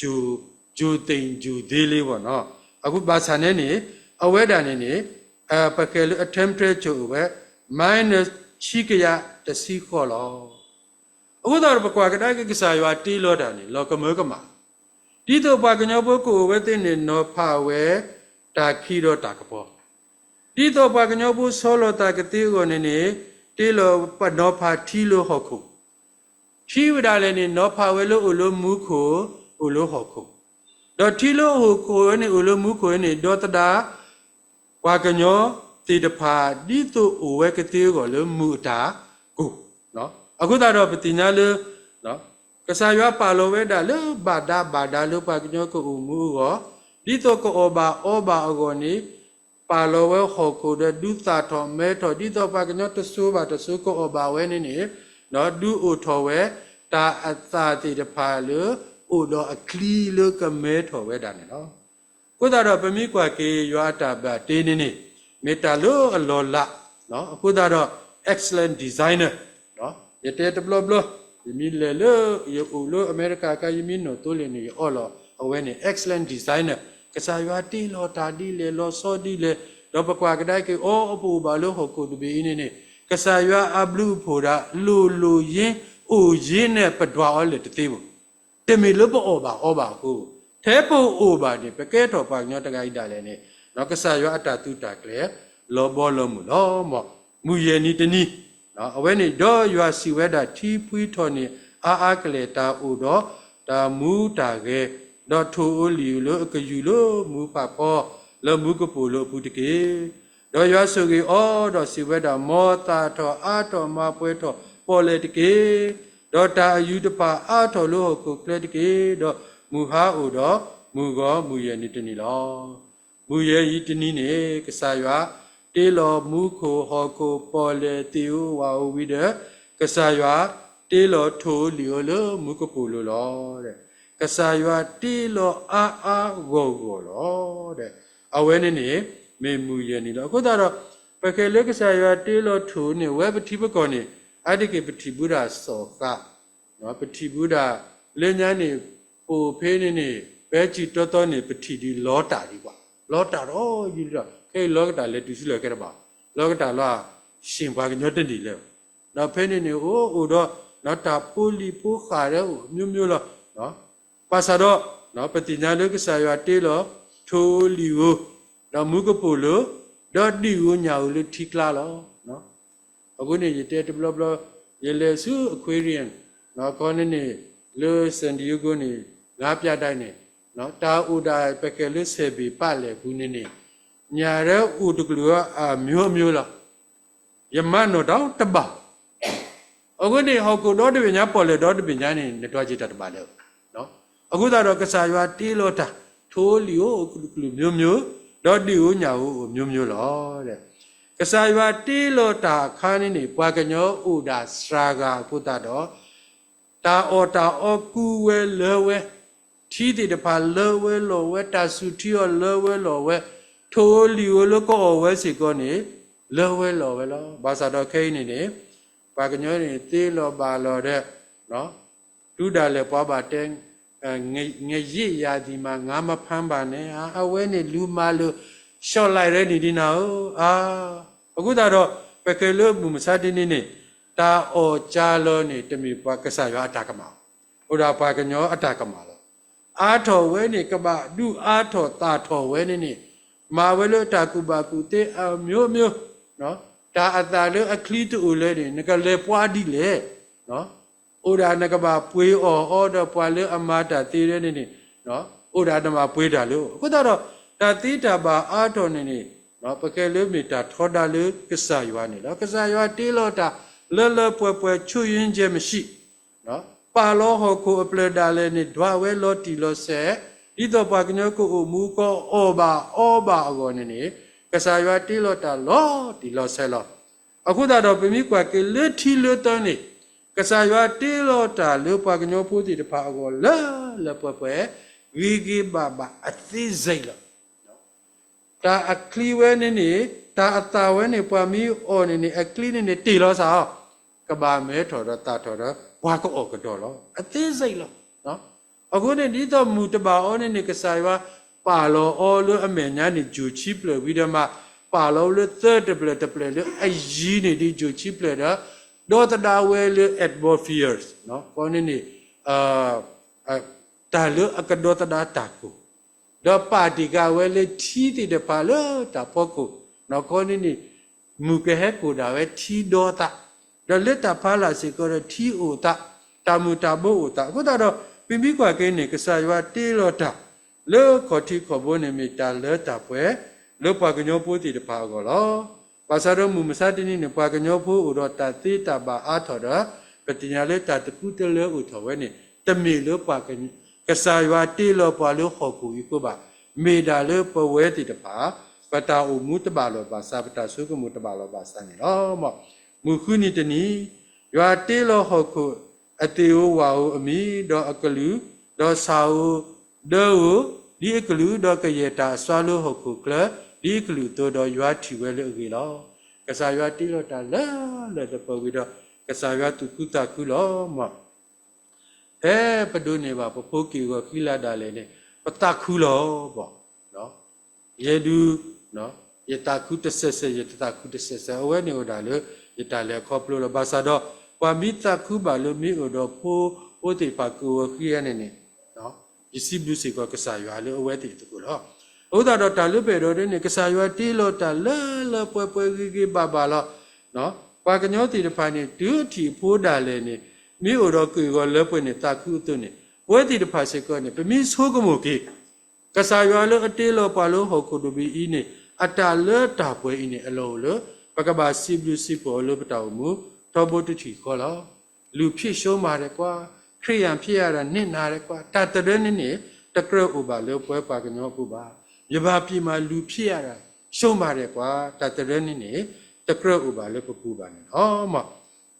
ယိၤ, ယိၤသ့ၣ်ယိၤသ့လံဘၣ်နီၤ. အဃိဘၣ်ဆၣ်န့ၣ်န့ၣ် အဝဲဒၣ်န့ၣ်န့ၣ် ပကဲလၢအ temperature အိၣ်ဝဲ minus ဆံကယၤတဆံဃိးလီၤ. အဃိသတးဒီးပကွၢ်ကဒါက့ၤကစၢ်ယွၤတ့လီၤတၢ်န့ၣ် လီၤကမၢကမၣ်, ဒ်သိးပှၤကညီဖိကအိၣ်ဝဲသ့ၣ်န့ၣ် နီၤဖးဝဲတၢ်ခံဒီးတၢ်ကပီၤ, ဒ်သိးပှၤကညီဖိဆီလီၤသးကသ့အဂီၢ်န့ၣ်န့ၣ် တ့လီၤပနီၤဖးထံလၢဟီၣ်ခိၣ်, ထံဝဲဒၣ်လဲာ်န့ၣ် နီၤဖးဝဲလၢအိၣ်လၢမူခိၣ် အိၣ်လၢဟီၣ်ခိၣ်, ဒီးထံလၢဟီၣ်ခိၣ်ဝဲန့ၣ် အိၣ်လၢမူခိၣ်ဝဲန့ၣ် ဒီသဒၣ် ပှၤကညီသ့ၣ်တဖၣ် ဒ်သိးအိၣ်ဝဲကသ့အဂီၢ်လၢမုၢ်အတၢ်ကိၢ်, အဃိသတးဒီးပသ့ၣ်ညါလၢ ကစၢ်ယွၤပာ်လီၤဝဲဒၣ်လၢဘၣ်ဒါဘၣ်ဒါလၢပှၤကညီကအိၣ်မူအဂီၢ်, ဒ်သိးကအီၣ်ဘၣ်အီဘၣ်အဂီၢ်န့ၣ်, ပာ်လီၤဝဲဟီၣ်ခိၣ်ဒီးဒူသၣ်ထီၣ်မဲထီၣ် ဒ်သိးပှၤကညီတစိၤဘၣ်တစိၤကအီၣ်ဘၣ်ဝဲန့ၣ်န့ၣ်, ဒုးအိၣ်ထီၣ်ဝဲတၢ်အသၣ်သ့ၣ်တဖၣ်လၢ အိၣ်ဒီးအချံလၢကမဲထီၣ်ဝဲဒၣ်န့ၣ်လီၤ. အဃိသတးဒီး ပမ့ၢ်ကွၢ်က့ၤယွၤအတၢ်ဘၣ်တ့န့ၣ်န့ၣ်, မ့ၢ်တၢ်လၢအလီၤလး, အဃိသတးဒီး excellent designer, ယတဲတဘျီဘျီ, ယမ့ၢ်လဲၤလၢ ယအိၣ်လၢအမဲရကၤအခါ ယမ့ၢ်နီၣ်သိလ့ၣ်န့ၣ် ယအီလီၤအဝဲန့ၣ် excellent designer, ကစၢ်ယွၤတ့လီၤတၢ်ဒ်လဲၣ် လီၤဆီဒ်လဲၣ်, ဒီးပကွၢ်ကဒါက့ၤအီၤ ပအိၣ်ဘၣ်လၢဟီၣ်ခိၣ်တဘ့ၣ်အံၤန့ၣ်န့ၣ်, ကစၢ်ယွၤအဘျုးအဖှိၣ်ဒၣ် လိၣ်လိၣ်ယ့ အိၣ်ယ့န့ၣ် ပဒွးအီၤလၢာ်တသ့ဘၣ်. တမ့ၢ်လၢပအီၣ်ဘၣ်အီဘၣ်အဃိ, ထဲပအိၣ်ဘၣ်န့ၣ် ပကဲထီၣ်ပှၤကညီတဂၤအံၤဒၣ်လဲာ်န့ၣ်, ကစၢ်ယွၤအတၢ်သုးတၢ်ကျဲၤ လီၤဘီလီၤမုၢ်လီၤ. မ်မုၢ်ယဲၢ်နံၤတနံၤ, အဝဲန့ၣ် ဒီးယွၤစံးဝဲဒၣ်, ထံဖှံထီၣ်န့ၢ်အါအါကလဲာ် တၢ်အိၣ်ဒီးတၢ်မူတၢ်ဂဲၤ, ဒီးထိၣ်ဧိၤလံၣ်ဧိၤလၢအကယူၢ်လၢမူဖးဖီ လၢမူကပိာ်လိၤအပူၤတက့ၢ်. ဒီးယွၤဆိၣ်ဂ့ၤအီၤ, ဒီးစံးဝဲဒၣ်, မ်သၣ်ထီၣ်အါထီၣ်မၤပှဲၤထီၣ်ပီၣ်လဲၣ်တက့ၢ်. ဒီးတၢ်အယူၤတဖၣ်အါထီၣ်လၢဟီၣ်ခိၣ်ချၢတက့ၢ်. ဒီးမုၢ်ဟါအိၣ်ဒီးမုၢ်ဂီၤမုၢ်ယဲၢ်နံၤတနံၤလီၤ. မုၢ်ယဲၢ်နံၤတနံၤန့ၣ် ကစၢ်ယွၤတ့လီၤမူခိၣ်ဟီၣ်ခိၣ်ပီၣ်လဲၣ်သ့ၣ်ဧိၤဝၣ်ဧိၤဝံၤဒီး, ကစၢ်ယွၤတ့လီၤထိၣ်ဧိၤလံၣ်ဧိၤလၢမူကပိာ်လိၤလီၤ. ကစၢ်ယွၤတ့လီၤအါအါဂီၢ်ဂီၢ်လီၤ. အဝဲန့ၣ်န့ၣ် မ့ၢ်မုၢ်ယဲၢ်နံၤလီၤ. အဃိသတးဒီး ပကဲလၢကစၢ်ယွၤတ့လီၤထိၣ်န့ၣ် ဝဲပထံပကီၢ်န့ၣ် အါတက့ၢ်ပထံၣ်ဘူးဒၣ်စီၤဃး, ပထံၣ်ဘူးဒၣ်လၢညါန့ၣ် ပအိၣ်ဖဲန့ၣ်န့ၣ် ပဟဲစံၣ်တီတီန့ၣ် ပထံၣ်ဒ်လီၤတၢ်ဒံးကွၢ်, လီၤတၢ်ဒီးယုၢ်လီၤ, ခဲအံၤလီၤကတၢ်လဲၤတုၤဆူလဲၣ်ကဲတဘၣ်, လီၤကတၢ်လီၤ ရှ့ၣ်ပှၤကညီတန့ၢ်လၢၤဘၣ်. ဒီးဖဲန့ၣ်န့ၣ် အိၣ်အိၣ်ဒီး ဒီးတၢ်ဖိလံၤဖိဃၢ်ဒီး မျိုးမျိုးလီၤ. ဘၣ်ဆၣ်ဒီး ပသ့ၣ်ညါလၢကစၢ်ယွၤတ့လီၤ ထိၣ်ဧိၤလံၣ်ဧိၤ, ဒီးမူကပိာ်လိၤ, ဒီးဒံၣ်ဧိၤညၣ်ဧိၤလၢထံကျါလီၤ. အဃိန့ၣ် ယတဲတဘျီဘျီ, ယလဲၤဆူ aquarium ခီန့ၣ်န့ၣ် လၢ San Diego န့ၣ် ငါးပြတိုက်န့ၣ် တၢ်အိၣ်ဒၣ် ပကဲလၢဆဲးဘ့ၣ်ပာ်လဲၣ်ပူၤန့ၣ်န့ၣ် ညၣ်ရဲအိၣ်တကလုာ်အမျိုးမျိုးလီၤ. ယမၤနီၣ်တၢ်တဘၣ်. အဃိန့ၣ် ဟီၣ်ခိၣ်ဒီတဘ့ၣ်ညါပီၣ်လဲၣ်ဒီတဘ့ၣ်ညါန့ၣ် နဒွးက့ၤတၢ်တဘၣ်လၢၤ. အဃိသတးဒီး ကစၢ်ယွၤတ့လီၤတၢ် ထိၣ်ဧိၤလံၣ်ဧိၤအိၣ်ကလုာ်မျိုးမျိုး, ဒီးဒံၣ်ဧိၤညၣ်ဧိၤအိၣ်မျိုးမျိုးလီၤ. ကစၢ်ယွၤတ့လီၤတၢ်အခါန့ၣ်န့ၣ် ပှၤကညီအိၣ်ဒၣ်စှၤဂၤအဃိသတးဒီး တၢ်အီၣ်တၢ်အီကူဝဲလၢဝဲ, ထံသ့ၣ်တဖၣ်လၢဝဲလီၤဝဲ, တၢ်ဆူၣ်ထံအီၤလၢဝဲလီၤဝဲ, ထိၣ်ဧိၤလံၣ်ဧိၤလၢကအီၣ်ဝဲစ့ၢ်ကီးန့ၣ် လၢဝဲလီၤဝဲလီၤ. ဘၣ်ဆၣ်ဒီးခဲအံၤန့ၣ်န့ၣ် ပှၤကညီန့ၣ်သ့လီၤဘၣ်လီၤဒီး တူၢ်ဒၣ်လဲာ်ပှၤဘၣ်တဲ ငရစ်ရာသီမှာ ငါးမဖမ်းပါနဲ့, အဝဲန့ၣ်လူၤမၤလၢာ် ရှီၣ်လၢ်ရဲန့ၣ်ဒံးနၤဧၢ, အါ, အဃိသတးဒီး ပကဲလၢမုၢ်မဆါတနံၤန့ၣ် တၢ်အီၣ်ကၢလီၤန့ၣ် တမ့ၢ်ပှၤကစၢ်ယွၤအတၢ်ကမၣ်, အိၣ်ဒၣ်ပှၤကညီအတၢ်ကမၣ်လီၤ. အါထီၣ်ဝဲန့ၣ် ကဘၣ်ဒုးအါထီၣ်သၣ်ထီၣ်ဝဲန့ၣ်န့ၣ် မၤဝဲလၢတၢ်ကူၣ်ဘၣ်ကူၣ်သ့အမျိုးမျိုး, တၢ်အသၣ်လၢအချံတအိၣ်လၢၤန့ၣ် နကလဲၤပှၤဒ်လဲၣ် အိၣ်ဒၣ်နကဘၣ်ပှ့ၤအီၣ်အီဒီးပှၤလၢအမၤတၢ်သ့ဒၣ်န့ၣ်န့ၣ်, အိၣ်ဒၣ်နဘၣ်ပှ့ၤတၢ်လၢအအိၣ်. အဃိသတးဒီး တၢ်သ့တၢ်ဘၣ်အါထီၣ်န့ၣ်န့ၣ် ပကဲလၢမ့ၢ်တၢ်ထီဒါလၢကစၢ်ယွၤန့ၣ်လီၤ. ကစၢ်ယွၤတ့လီၤတၢ်လၢလၢပှဲၤပှဲၤ ချို့ယွင်းချက်မရှိ, ပာ်လီၤဟီၣ်ခိၣ်အပျဲၢ်ဒၣ်လဲာ်န့ၣ် ဒွးဝဲလီၤတံၢ်လီၤဆဲး, ဒ်သိးပှၤကညီကအိၣ်မူကအီၣ်ဘၣ်အီဘၣ်အဂီၢ်န့ၣ်န့ၣ် ကစၢ်ယွၤတ့လီၤတၢ်လီၤတံၢ်လီၤဆဲးလီၤ. အဃိသတးဒီး ပမ့ၢ်ကွၢ်က့ၤလၢထံလၢသၢန့ၣ် ကစၢ်ယွၤတ့လီၤတၢ်လၢပှၤကညီဖိသ့ၣ်တဖၣ်အဂီၢ်လၢလၢပှဲၤပှဲၤ, ဂ့ၤဂ့ၤဘၣ်ဘၣ်အသ့စ့ၢ်လီၤ. တၢ်အချံဝဲန့ၣ်န့ၣ် တၢ်အသၣ်ဝဲန့ၣ် ပှၤမ့ၢ်အီၣ်န့ၣ်န့ၣ် အချံန့ၣ်န့ၣ် တ့ၢ်လီၤစၢ်အီၤ, ကဘၣ်မဲထီၣ်ဒီးသၣ်ထီၣ်ဒီး ပှၤကအီၣ်ကဒီးလီၤ. အသ့စ့ၢ်လီၤ. အဃိန့ၣ် ဒ်သိးမုၢ်တဘၣ်အီၤန့ၣ်န့ၣ် ကစၢ်ယွၤပာ်လီၤအီၤလၢအမဲာ်ညါန့ၣ် ယိၤခံဖျၢၣ်ဝံၤဒီးမး ပာ်လီၤလၢသၢတဖျၢၣ်တဖျၢၣ်လၢအယံၤန့ၣ်ဒ်ယိၤခံဖျၢၣ်ဒီး ဒီသဒၣ်ဝဲလၢ atmosphere န့ၣ်န့ၣ် တၢ်လၢအကဒီသဒၣ်တၢ်ကိၢ် ဒီးပာ်တ့ၢ်ဃာ်ဝဲလၢထံသ့ၣ်တဖၣ်လၢတၢ်ဖီခိၣ်, ခီန့ၣ်န့ၣ် မုၢ်ကဟဲကိၢ်ဒၣ်ဝဲထံဒီသး, ဒီးလၢတၢ်ဖီလာ်စ့ၢ်ကီးဒီးထံအိၣ်သး, တၢ်မုာ်တၢ်ဘိအိၣ်သး. အဃိသတးဒီး ပမ့ၢ်ကွၢ်က့ၤန့ၣ် ကစၢ်ယွၤတ့လီၤတၢ် လၢခီၣ်ထံးခီၣ်ဘိန့ၣ်မ့ၢ်တၢ်လၢတၢ်ပှဲၤ လၢပှၤကညီဖိသ့ၣ်တဖၣ်အဂီၢ်လီၤ. ဘၣ်ဆၣ်ဒီးမုၢ်မဆါတနံၤန့ၣ် ပှၤကညီဖိအိၣ်ဒီးတၢ်သ့တၢ်ဘၣ်အါထီၣ်ဒီး ပသ့ၣ်ညါလၢတၢ်သကူတလၢအိၣ်ထီၣ်ဝဲန့ၣ် တမ့ၢ်လၢပှၤက ကစၢ်ယွၤတ့လီၤပှၤလၢဟီၣ်ခိၣ်အံၤအဃိဘၣ်. မ့ၢ်ဒၣ်လၢပဝဲသ့ၣ်တဖၣ် ပတၢ်အိၣ်မူတဘၣ်လိာ်ဘၣ်စး, ပတၢ်ဆိကမိၣ်တဘၣ်လိာ်ဘၣ်စးန့ၣ်လီၤ. မုၢ်ဃုနံၤတနံၤ, ယွၤတ့လီၤဟီၣ်ခိၣ်အသ့ၣ်ဧိၤဝၣ်ဧိၤအမံၤ, ဒီးအကလုၢ်, ဒီးဆၣ်ဧိၤဒၢဧိၤ, ဒ်အကလုၢ်, ဒီးကယဲၢ်တၢ်အစွါလၢဟီၣ်ခိၣ်ချၢ ဒ်အကလုၢ်အသိး, ဒီးယွၤထံၣ်ဝဲလၢအဂ့ၤလီၤ. ကစၢ်ယွၤတ့လီၤတၢ်လၢလၢပှဲၤပှဲၤဝံၤဒီး ကစၢ်ယွၤသူၣ်ခုသးခုလီၤ. ဖဲပဒိးန့ၢ်ဘၣ်ပဖိက့ၢ်ဂီၤဃံလၤဒၣ်လဲာ်န့ၣ် ပသးခုလီၤဘၣ်. ယဲဒုး ယသးခုတစဲးစဲး, ယတသးခုတစဲးစဲး, အဝဲန့ၣ်အိၣ်ဒၣ်လၢ ယတၢ်လဲၤခီဖျိလီၤ. ဘၣ်ဆၣ်ဒီး ပှၤမ့ၢ်သးခုဘၣ်လၢမ့ၢ်အိၣ်ဒီးဖိ ဖိသ့ၣ်တဖၣ်က့ၢ်ဂီၤဃံလၤန့ၣ်န့ၣ် ယစံးဘျုးစ့ၢ်ကီးကစၢ်ယွၤလၢအဝဲသ့ၣ်အသကိးလီၤ. အဃိသတးဒီးတၢ်လၢပအဲၣ်ဒိးဒ်န့ၣ် ကစၢ်ယွၤတ့လီၤတၢ်လၢလၢပှဲၤပှဲၤဂ့ၤဂ့ၤဘၣ်ဘၣ်လီၤ. ပှၤကညီသ့ၣ်တဖၣ်န့ၣ် တုၤအထံၣ်အဖိဒၣ်လဲာ်န့ၣ် မ့ၢ်အိၣ်ဒီးက့ၢ်ဂီၤလၢပှဲၤန့ၣ်သးခုအသိးန့ၣ် ပဝဲသ့ၣ်တဖၣ်စ့ၢ်ကီးန့ၣ် ပမ့ၢ်ဆိကမိၣ်က့ၤ ကစၢ်ယွၤလၢအတ့လီၤပှၤလၢဟီၣ်ခိၣ်တဘ့ၣ်အံၤန့ၣ် အတၢ်လၢတၢ်ပှဲၤအံၤန့ၣ် အလီၢ်အိၣ်လၢ ပကဘၣ်စံးဘျုးစံးဖှိၣ်အီၤလၢပတၢ်အိၣ်မူ ထီဘိတထံၣ်ဃီလီၤ. လူဖြစ်ရှုံးပါတယ်ကွာ, ခရစ်ယာန်ဖြစ်ရတာနစ်နာတယ်ကွာ, တၢ်တရၢန့ၣ်န့ၣ် တကြၢးအိၣ်ဘၣ်လၢပဝဲပှၤကညီအပူၤဘၣ်. မြန်မာပြည်မှာ လူဖြစ်ရတာ ရှုံးပါတယ်ကွာ, တၢ်တရၢန့ၣ်န့ၣ် တကြၢးအိၣ်ဘၣ်လၢပပူၤဘၣ်န့ၣ်လီၤ.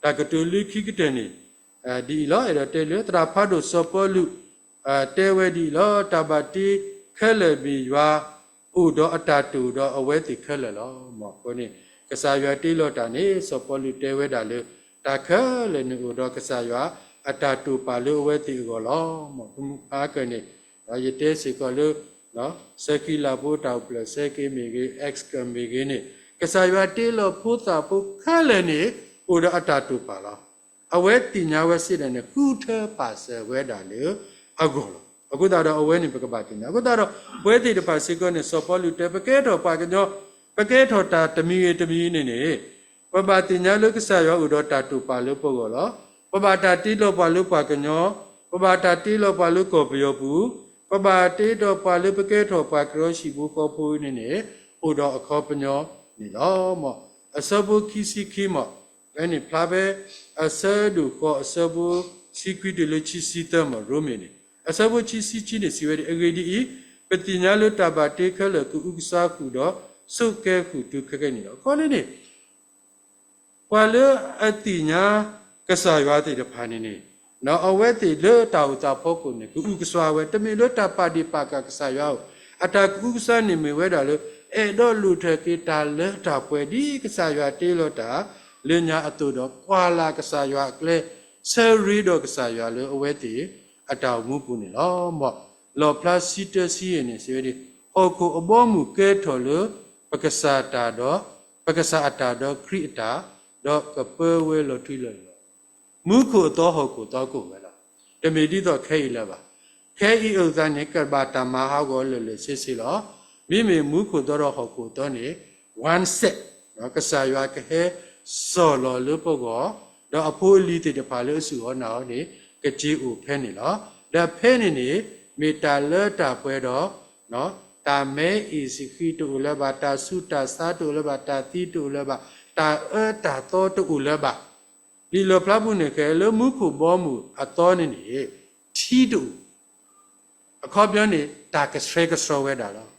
တၢ်ကတိၤလၢခံကတၢၢ်န့ၣ် ဒ်အံၤလီၤ. အဲၣ်ဒိးတဲလၢ သရၣ်ဖးဒိၣ်စီၤပီလူး တဲဝဲဒ်အံၤလီၤ. တၢ်ဘၣ်တ့ခဲလၢာ်မ့ၢ်ယွၤ အိၣ်ဒီးအတၢ်တိာ်ဒီးအဝဲသ့ၣ်ခဲလၢာ်လီၤ. အဃိန့ၣ် ကစၢ်ယွၤတ့လီၤတၢ်န့ၣ် စီၤပီလူးတဲဝဲဒၣ်လၢ တၢ်ခဲလၢာ်န့ၣ်အိၣ်ဒီးကစၢ်ယွၤ အတၢ်တိာ်ပာ်လၢအဝဲသ့ၣ်အဂီၢ်လီၤ. မ့ၢ်ဖးကၢၢ်န့ၣ် ယတဲစ့ၢ်ကီးလၢ ဆဲးခံလၢ်ဖိတၢ်အိၣ်ဖျဲၣ်ဆဲးက့မ့ၢ်ဂ့ၤ, Xကမ့ၢ်ဂ့ၤန့ၣ် ကစၢ်ယွၤတ့လီၤဖိသၣ်ဖိခဲလၢာ်န့ၣ် အိၣ်ဒီးအတၢ်တိာ်ပာ်လီၤ. အဝဲသ့ၣ်ညါဝဲစ့ၢ်ဒၣ်န့ၣ် ဃုထၢပာ်စၢၤဝဲဒၣ်လၢအဂီၢ်လီၤ. အဃိသတးဒီးအဝဲန့ၣ်ပကဘၣ်သ့ၣ်ညါ. အဃိသတးဒီး ပဝဲသ့ၣ်တဖၣ်စ့ၢ်ကီးန့ၣ် စီၤပီလူးတဲ ပကဲထီၣ်ပှၤကညီ ပကဲထီၣ်တၢ်တမံၤဂ့ၤတမံၤဂ့ၤန့ၣ်န့ၣ် ပဘၣ်သ့ၣ်ညါလၢကစၢ်ယွၤအိၣ်ဒီးတၢ်တိာ်ပာ်လၢပဂီၢ်လီၤ. ပဘၣ်တၢ်တ့လီၤပှၤလၢပှၤကညီ, ပဘၣ်တၢ်တ့လီၤပှၤလၢကီၢ်ပယီၤပူၤ, ပဘၣ်တ့လီၤပှၤလၢပကဲထီၣ်ပှၤကရၢဟံၣ်ဖိဃီဖိန့ၣ်န့ၣ် အိၣ်ဒီးအခီပညီန့ၣ်လီၤ. မ့ၢ်အဆၢဖိခံဆံခံမ့ၢ် ဖဲန့ၣ်ဖျါဖဲ အဆၢဒိၣ်ဃီ အဆၢဖိဆံခွံတုၤလၢခံဆံသၢမ့ၢ် ရိမ့ၤန့ၣ် အဆၢဖိခံဆံခံန့ၣ် စံးဝဲဒ်အံၤ, အဂ့ၢ်ဒ်အံၤ, ပသ့ၣ်ညါလၢတၢ်ဘၣ်တ့ခဲလၢာ်ကအုကစွါဃုာ်ဒီး ဆိးကဲဃုာ်တုၤခဲကနံၣ်လီၤ. အခီန့ၣ်န့ၣ် ပှၤလၢအသ့ၣ်ညါကစၢ်ယွၤသ့ၣ်တဖၣ်န့ၣ်န့ၣ် အဝဲသ့ၣ်လၢတၢ်အိၣ်သးဖီခိၣ်န့ၣ် ကအုကစွါဝဲ တမ့ၢ်လၢတၢ်ပာ်ဒ့ၣ်ပာ်ကၤကစၢ်ယွၤဧိၤ, အတၢ်ကအုကစွါန့ၣ်မ့ၢ်ဝဲဒၣ်လၢ အဲၣ်ဒိးလူၤထွဲက့ၤတၢ်လၢတၢ်ပှဲၤဒ်ကစၢ်ယွၤတ့လီၤတၢ်လၢညါအသိးဒီး ကွၢ်လၢ်ကစၢ်ယွၤအကျဲ ဆၢရ့ဒီးကစၢ်ယွၤလၢအဝဲသ့ၣ်အတၢ်အိၣ်မူပူၤန့ၣ်လီၤ. မ့ၢ်လီၣ်ဖျါစံးတၢ်စံးယဲၢ်န့ၣ် စံးဝဲဒ်အံၤ, ဟီၣ်ခိၣ်အဘီအမုၢ်ကဲထီၣ်လၢ ပကစၢ်တၢ်ဒီး ပကစၢ်အတၢ်ဒီး ခရံာ်အတၢ်, ဒီးကပၢဝဲလီၤထူလီၤယိာ်လီၤ. မူခိၣ်အသီဟီၣ်ခိၣ်အသီကအိၣ်ဝဲလီၤ. တမ့ၢ်ဒ်သိးခဲအံၤလၢၤဘၣ်. ခဲအံၤအုၣ်သးန့ၣ် ကဘၣ်တၢ်မၤဟးဂီၤလၢာ်လၢာ်ဆ့ဆ့လီၤ. မ့မ့ၢ်မူခိၣ်သီဒီးဟီၣ်ခိၣ်သီန့ၣ် one set ကစၢ်ယွၤကဟဲစိာ်လီၤလၢပဂီၢ်, ဒီးအဖိအလံၤသ့ၣ်တဖၣ်လၢအဆူၣ်အီၤနာ်အီၤန့ၣ် ကက့ၤအိၣ်ဖဲန့ၣ်လီၤ. ဒီးဖဲန့ၣ်န့ၣ် မ့ၢ်တၢ်လၢတၢ်ပှဲၤဒီး တၢ်မဲအ့ၣ်စဃံတအိၣ်လၢၤဘၣ်, တၢ်ဆူးတၢ်ဆါတအိၣ်လၢၤဘၣ်, တၢ်သံတအိၣ်လၢၤဘၣ်, တၢ်အၢတၢ်သီတအိၣ်လၢၤဘၣ်. လံာ်လီၣ်ဖျါပူၤန့ၣ် ခဲလၢမူခိၣ်ဘီမုၢ်အသီန့ၣ်န့ၣ် ထံတအိၣ် အခီပညီန့ၣ် တၢ်ကဆှဲကဆှီဝဲဒၣ်လီၤ.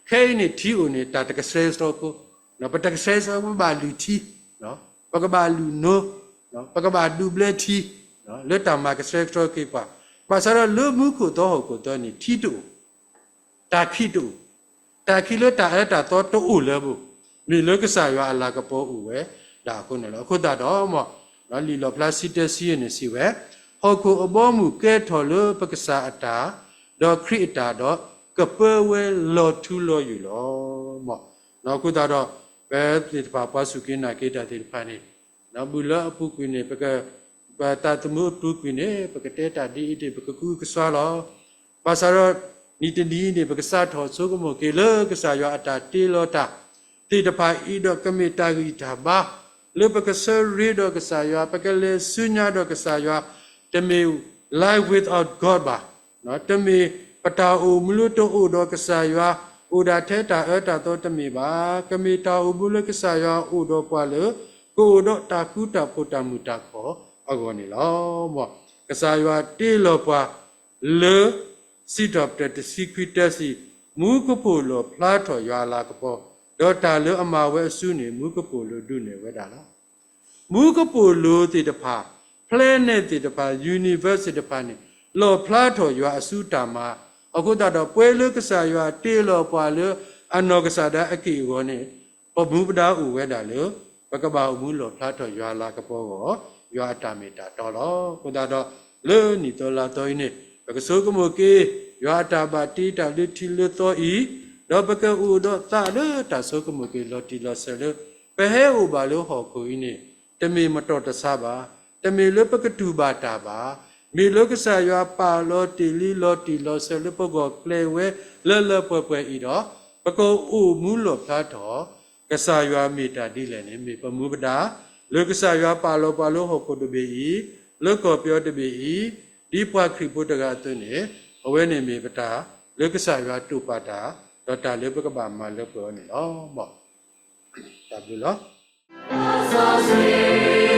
ခဲအံၤန့ၣ် ထံအိၣ်န့ၣ် တၢ်တကဆှဲကဆှီဖိ, ပတကဆှဲကဆှီ ပဘၣ်လုၢ်ထံ, ပကဘၣ်လုၢ်နိ, ပကဘၣ်ဒူးဘျၢထံ, လၢတၢ်မၤကဆှဲကဆှီက့ၤပှၤ, ဘၣ်ဆၣ်ဒီးလၢမူခိၣ်သီဟီၣ်ခိၣ်သီန့ၣ် ထံတအိၣ် တၢ်ခံးတအိၣ်, တၢ်ခံးလၢတၢ်အၢတၢ်သီတအိၣ်လၢၤဘၣ်, မ့ၢ်လၢကစၢ်ယွၤအလၤကပီၤအိၣ်ဝဲဒၣ်အဃိန့ၣ်လီၤ. အဃိသတးဒီး မ်လံာ်လီၣ်ဖျါစံးတၢ်စံးယဲၢ်န့ၣ်စံးဝဲ, ဟီၣ်ခိၣ်အဘီအမုၢ်ကဲထီၣ်လၢပကစၢ်အတၢ်, ဒီးခရံာ်အတၢ်ဒီး ကပၢဝဲလီၤထူလီၤယိာ်လီၤ. မ်အဃိသတးဒီး ပသ့ၣ်တဖၣ်ပှၤစူၢ်က့ၤနာ်က့ၤတၢ်သ့ၣ်တဖၣ်န့ၣ် ဘုလၢအပူၤကွံာ်န့ၣ် ပက ပသးသမူအပူၤကွံာ်န့ၣ် ပကတဲတၢ်ဒ်အံၤဒ် ပကကအုကစွါလီၤ. ဘၣ်ဆၣ်ဒီး နံၤတနံၤအံၤန့ၣ် ပကစးထီၣ်ဆိကမိၣ်က့ၤလၢကစၢ်ယွၤအတၢ်တ့လီၤတၢ်သ့ၣ်တဖၣ်အံၤဒီး ကမ့ၢ်တၢ်ဂံၢ်တၢ်ဘါ လၢပကဆၢရ့ဒီးကစၢ်ယွၤ, ပကလဲၤဆူညါဒီးကစၢ်ယွၤ, တမ့ၢ် life without God ဘၣ်. တမ့ၢ်ပတၢ်အိၣ်မူလၢတအိၣ်ဒီးကစၢ်ယွၤ, အိၣ်ဒၣ်ထဲတၢ်အၢတၢ်သီတမ့ၢ်ဘၣ်. ကမ့ၢ်တၢ်အိၣ်မူလၢကစၢ်ယွၤအိၣ်ဒီးပှၤလၢ ကအိၣ်ဒီးတၢ်ဃူတၢ်ဖိးတၢ်မုာ်တၢ်ခုၣ်အဂီၢ်န့ၣ်လီၤ. ကစၢ်ယွၤတ့လီၤပှၤလၢ စံးထီၣ်ပတြၢၤတဆံခွံ တၢ်စံး, မူကပိာ်လီၣ်ဖျါထီၣ်ယွၤအလၤကပီၤ, ဒီးတၢ်လၢအမၤဝဲအစုန့ၣ် မူကပိာ်လိၤဒုးနဲၣ်ဝဲဒၣ်လီၤ. မူကပိာ်လိၤသ့ၣ်တဖၣ်, planet သ့ၣ်တဖၣ်, universe သ့ၣ်တဖၣ်န့ၣ် လီၣ်ဖျါထီၣ်ယွၤအစုတၢ်မၤ, အဃိသတးဒီး ပှဲၤလၢကစၢ်ယွၤတ့လီၤပှၤလၢအနီၢ်ကစၢ်ဒၣ်အက့ၢ်အဂီၤန့ၣ် ပမူပဒါအိၣ်ဝဲဒၣ်လၢ ပကဘၣ်အိၣ်မူလီၣ်ဖျါထီၣ်ယွၤအလၤကပီၤအဂီၢ်, ယွၤအတၢ်မ့ၢ်တၢ်တီလီၤ. အဃိသတးဒီး လၢနံၣ်သီလါသီအံၤန့ၣ် ပကဆိကမိၣ်က့ၤ ယွၤအတၢ်ဘၣ်တ့တၢ်လၢထံလၢသီအံၤ, ဒီးပကအိၣ်ဒီးသးလၢတၢ်ဆိကမိၣ်က့ၤလီၤတံၢ်လီၤဆဲးလၢ ပဟဲအိၣ်ဘၣ်လၢဟီၣ်ခိၣ်အံၤန့ၣ် တမ့ၢ်မတီၢ်တဆါဘၣ်, တမ့ၢ်လၢပကတူၢ်ဘၣ်တၢ်ဘၣ်, မ့ၢ်လၢကစၢ်ယွၤပာ်လီၤတ့ၢ်လံလီၤတံၢ်လီၤဆဲးလၢပဂီၢ်ကျဲၤဝဲလၢလၢပှဲၤပှဲၤအံၤဒီး ပကအိၣ်မူလီၣ်ဖျါထီၣ် ကစၢ်ယွၤမ့ၢ်တၢ်ဒ်လဲၣ်န့ၣ် မ့ၢ်ပမူပဒါ, လၢကစၢ်ယွၤပာ်လီၤပှၤလၢဟီၣ်ခိၣ်တဘ့ၣ်အံၤ, လၢကီၢ်ပယီၤတဘ့ၣ်အံၤ, ဒ်ပှၤခရံာ်ဖိတဂၤအသိးန့ၣ်, အဝဲန့ၣ်မ့ၢ်ပတၢ်လၢကစၢ်ယွၤတိာ်ပာ်တၢ်, ဒီးတၢ်လၢပကဘၣ်မၤလၢပှဲၤအီၤန့ၣ်လီၤ. တၢ်ဘျုးလီၤ.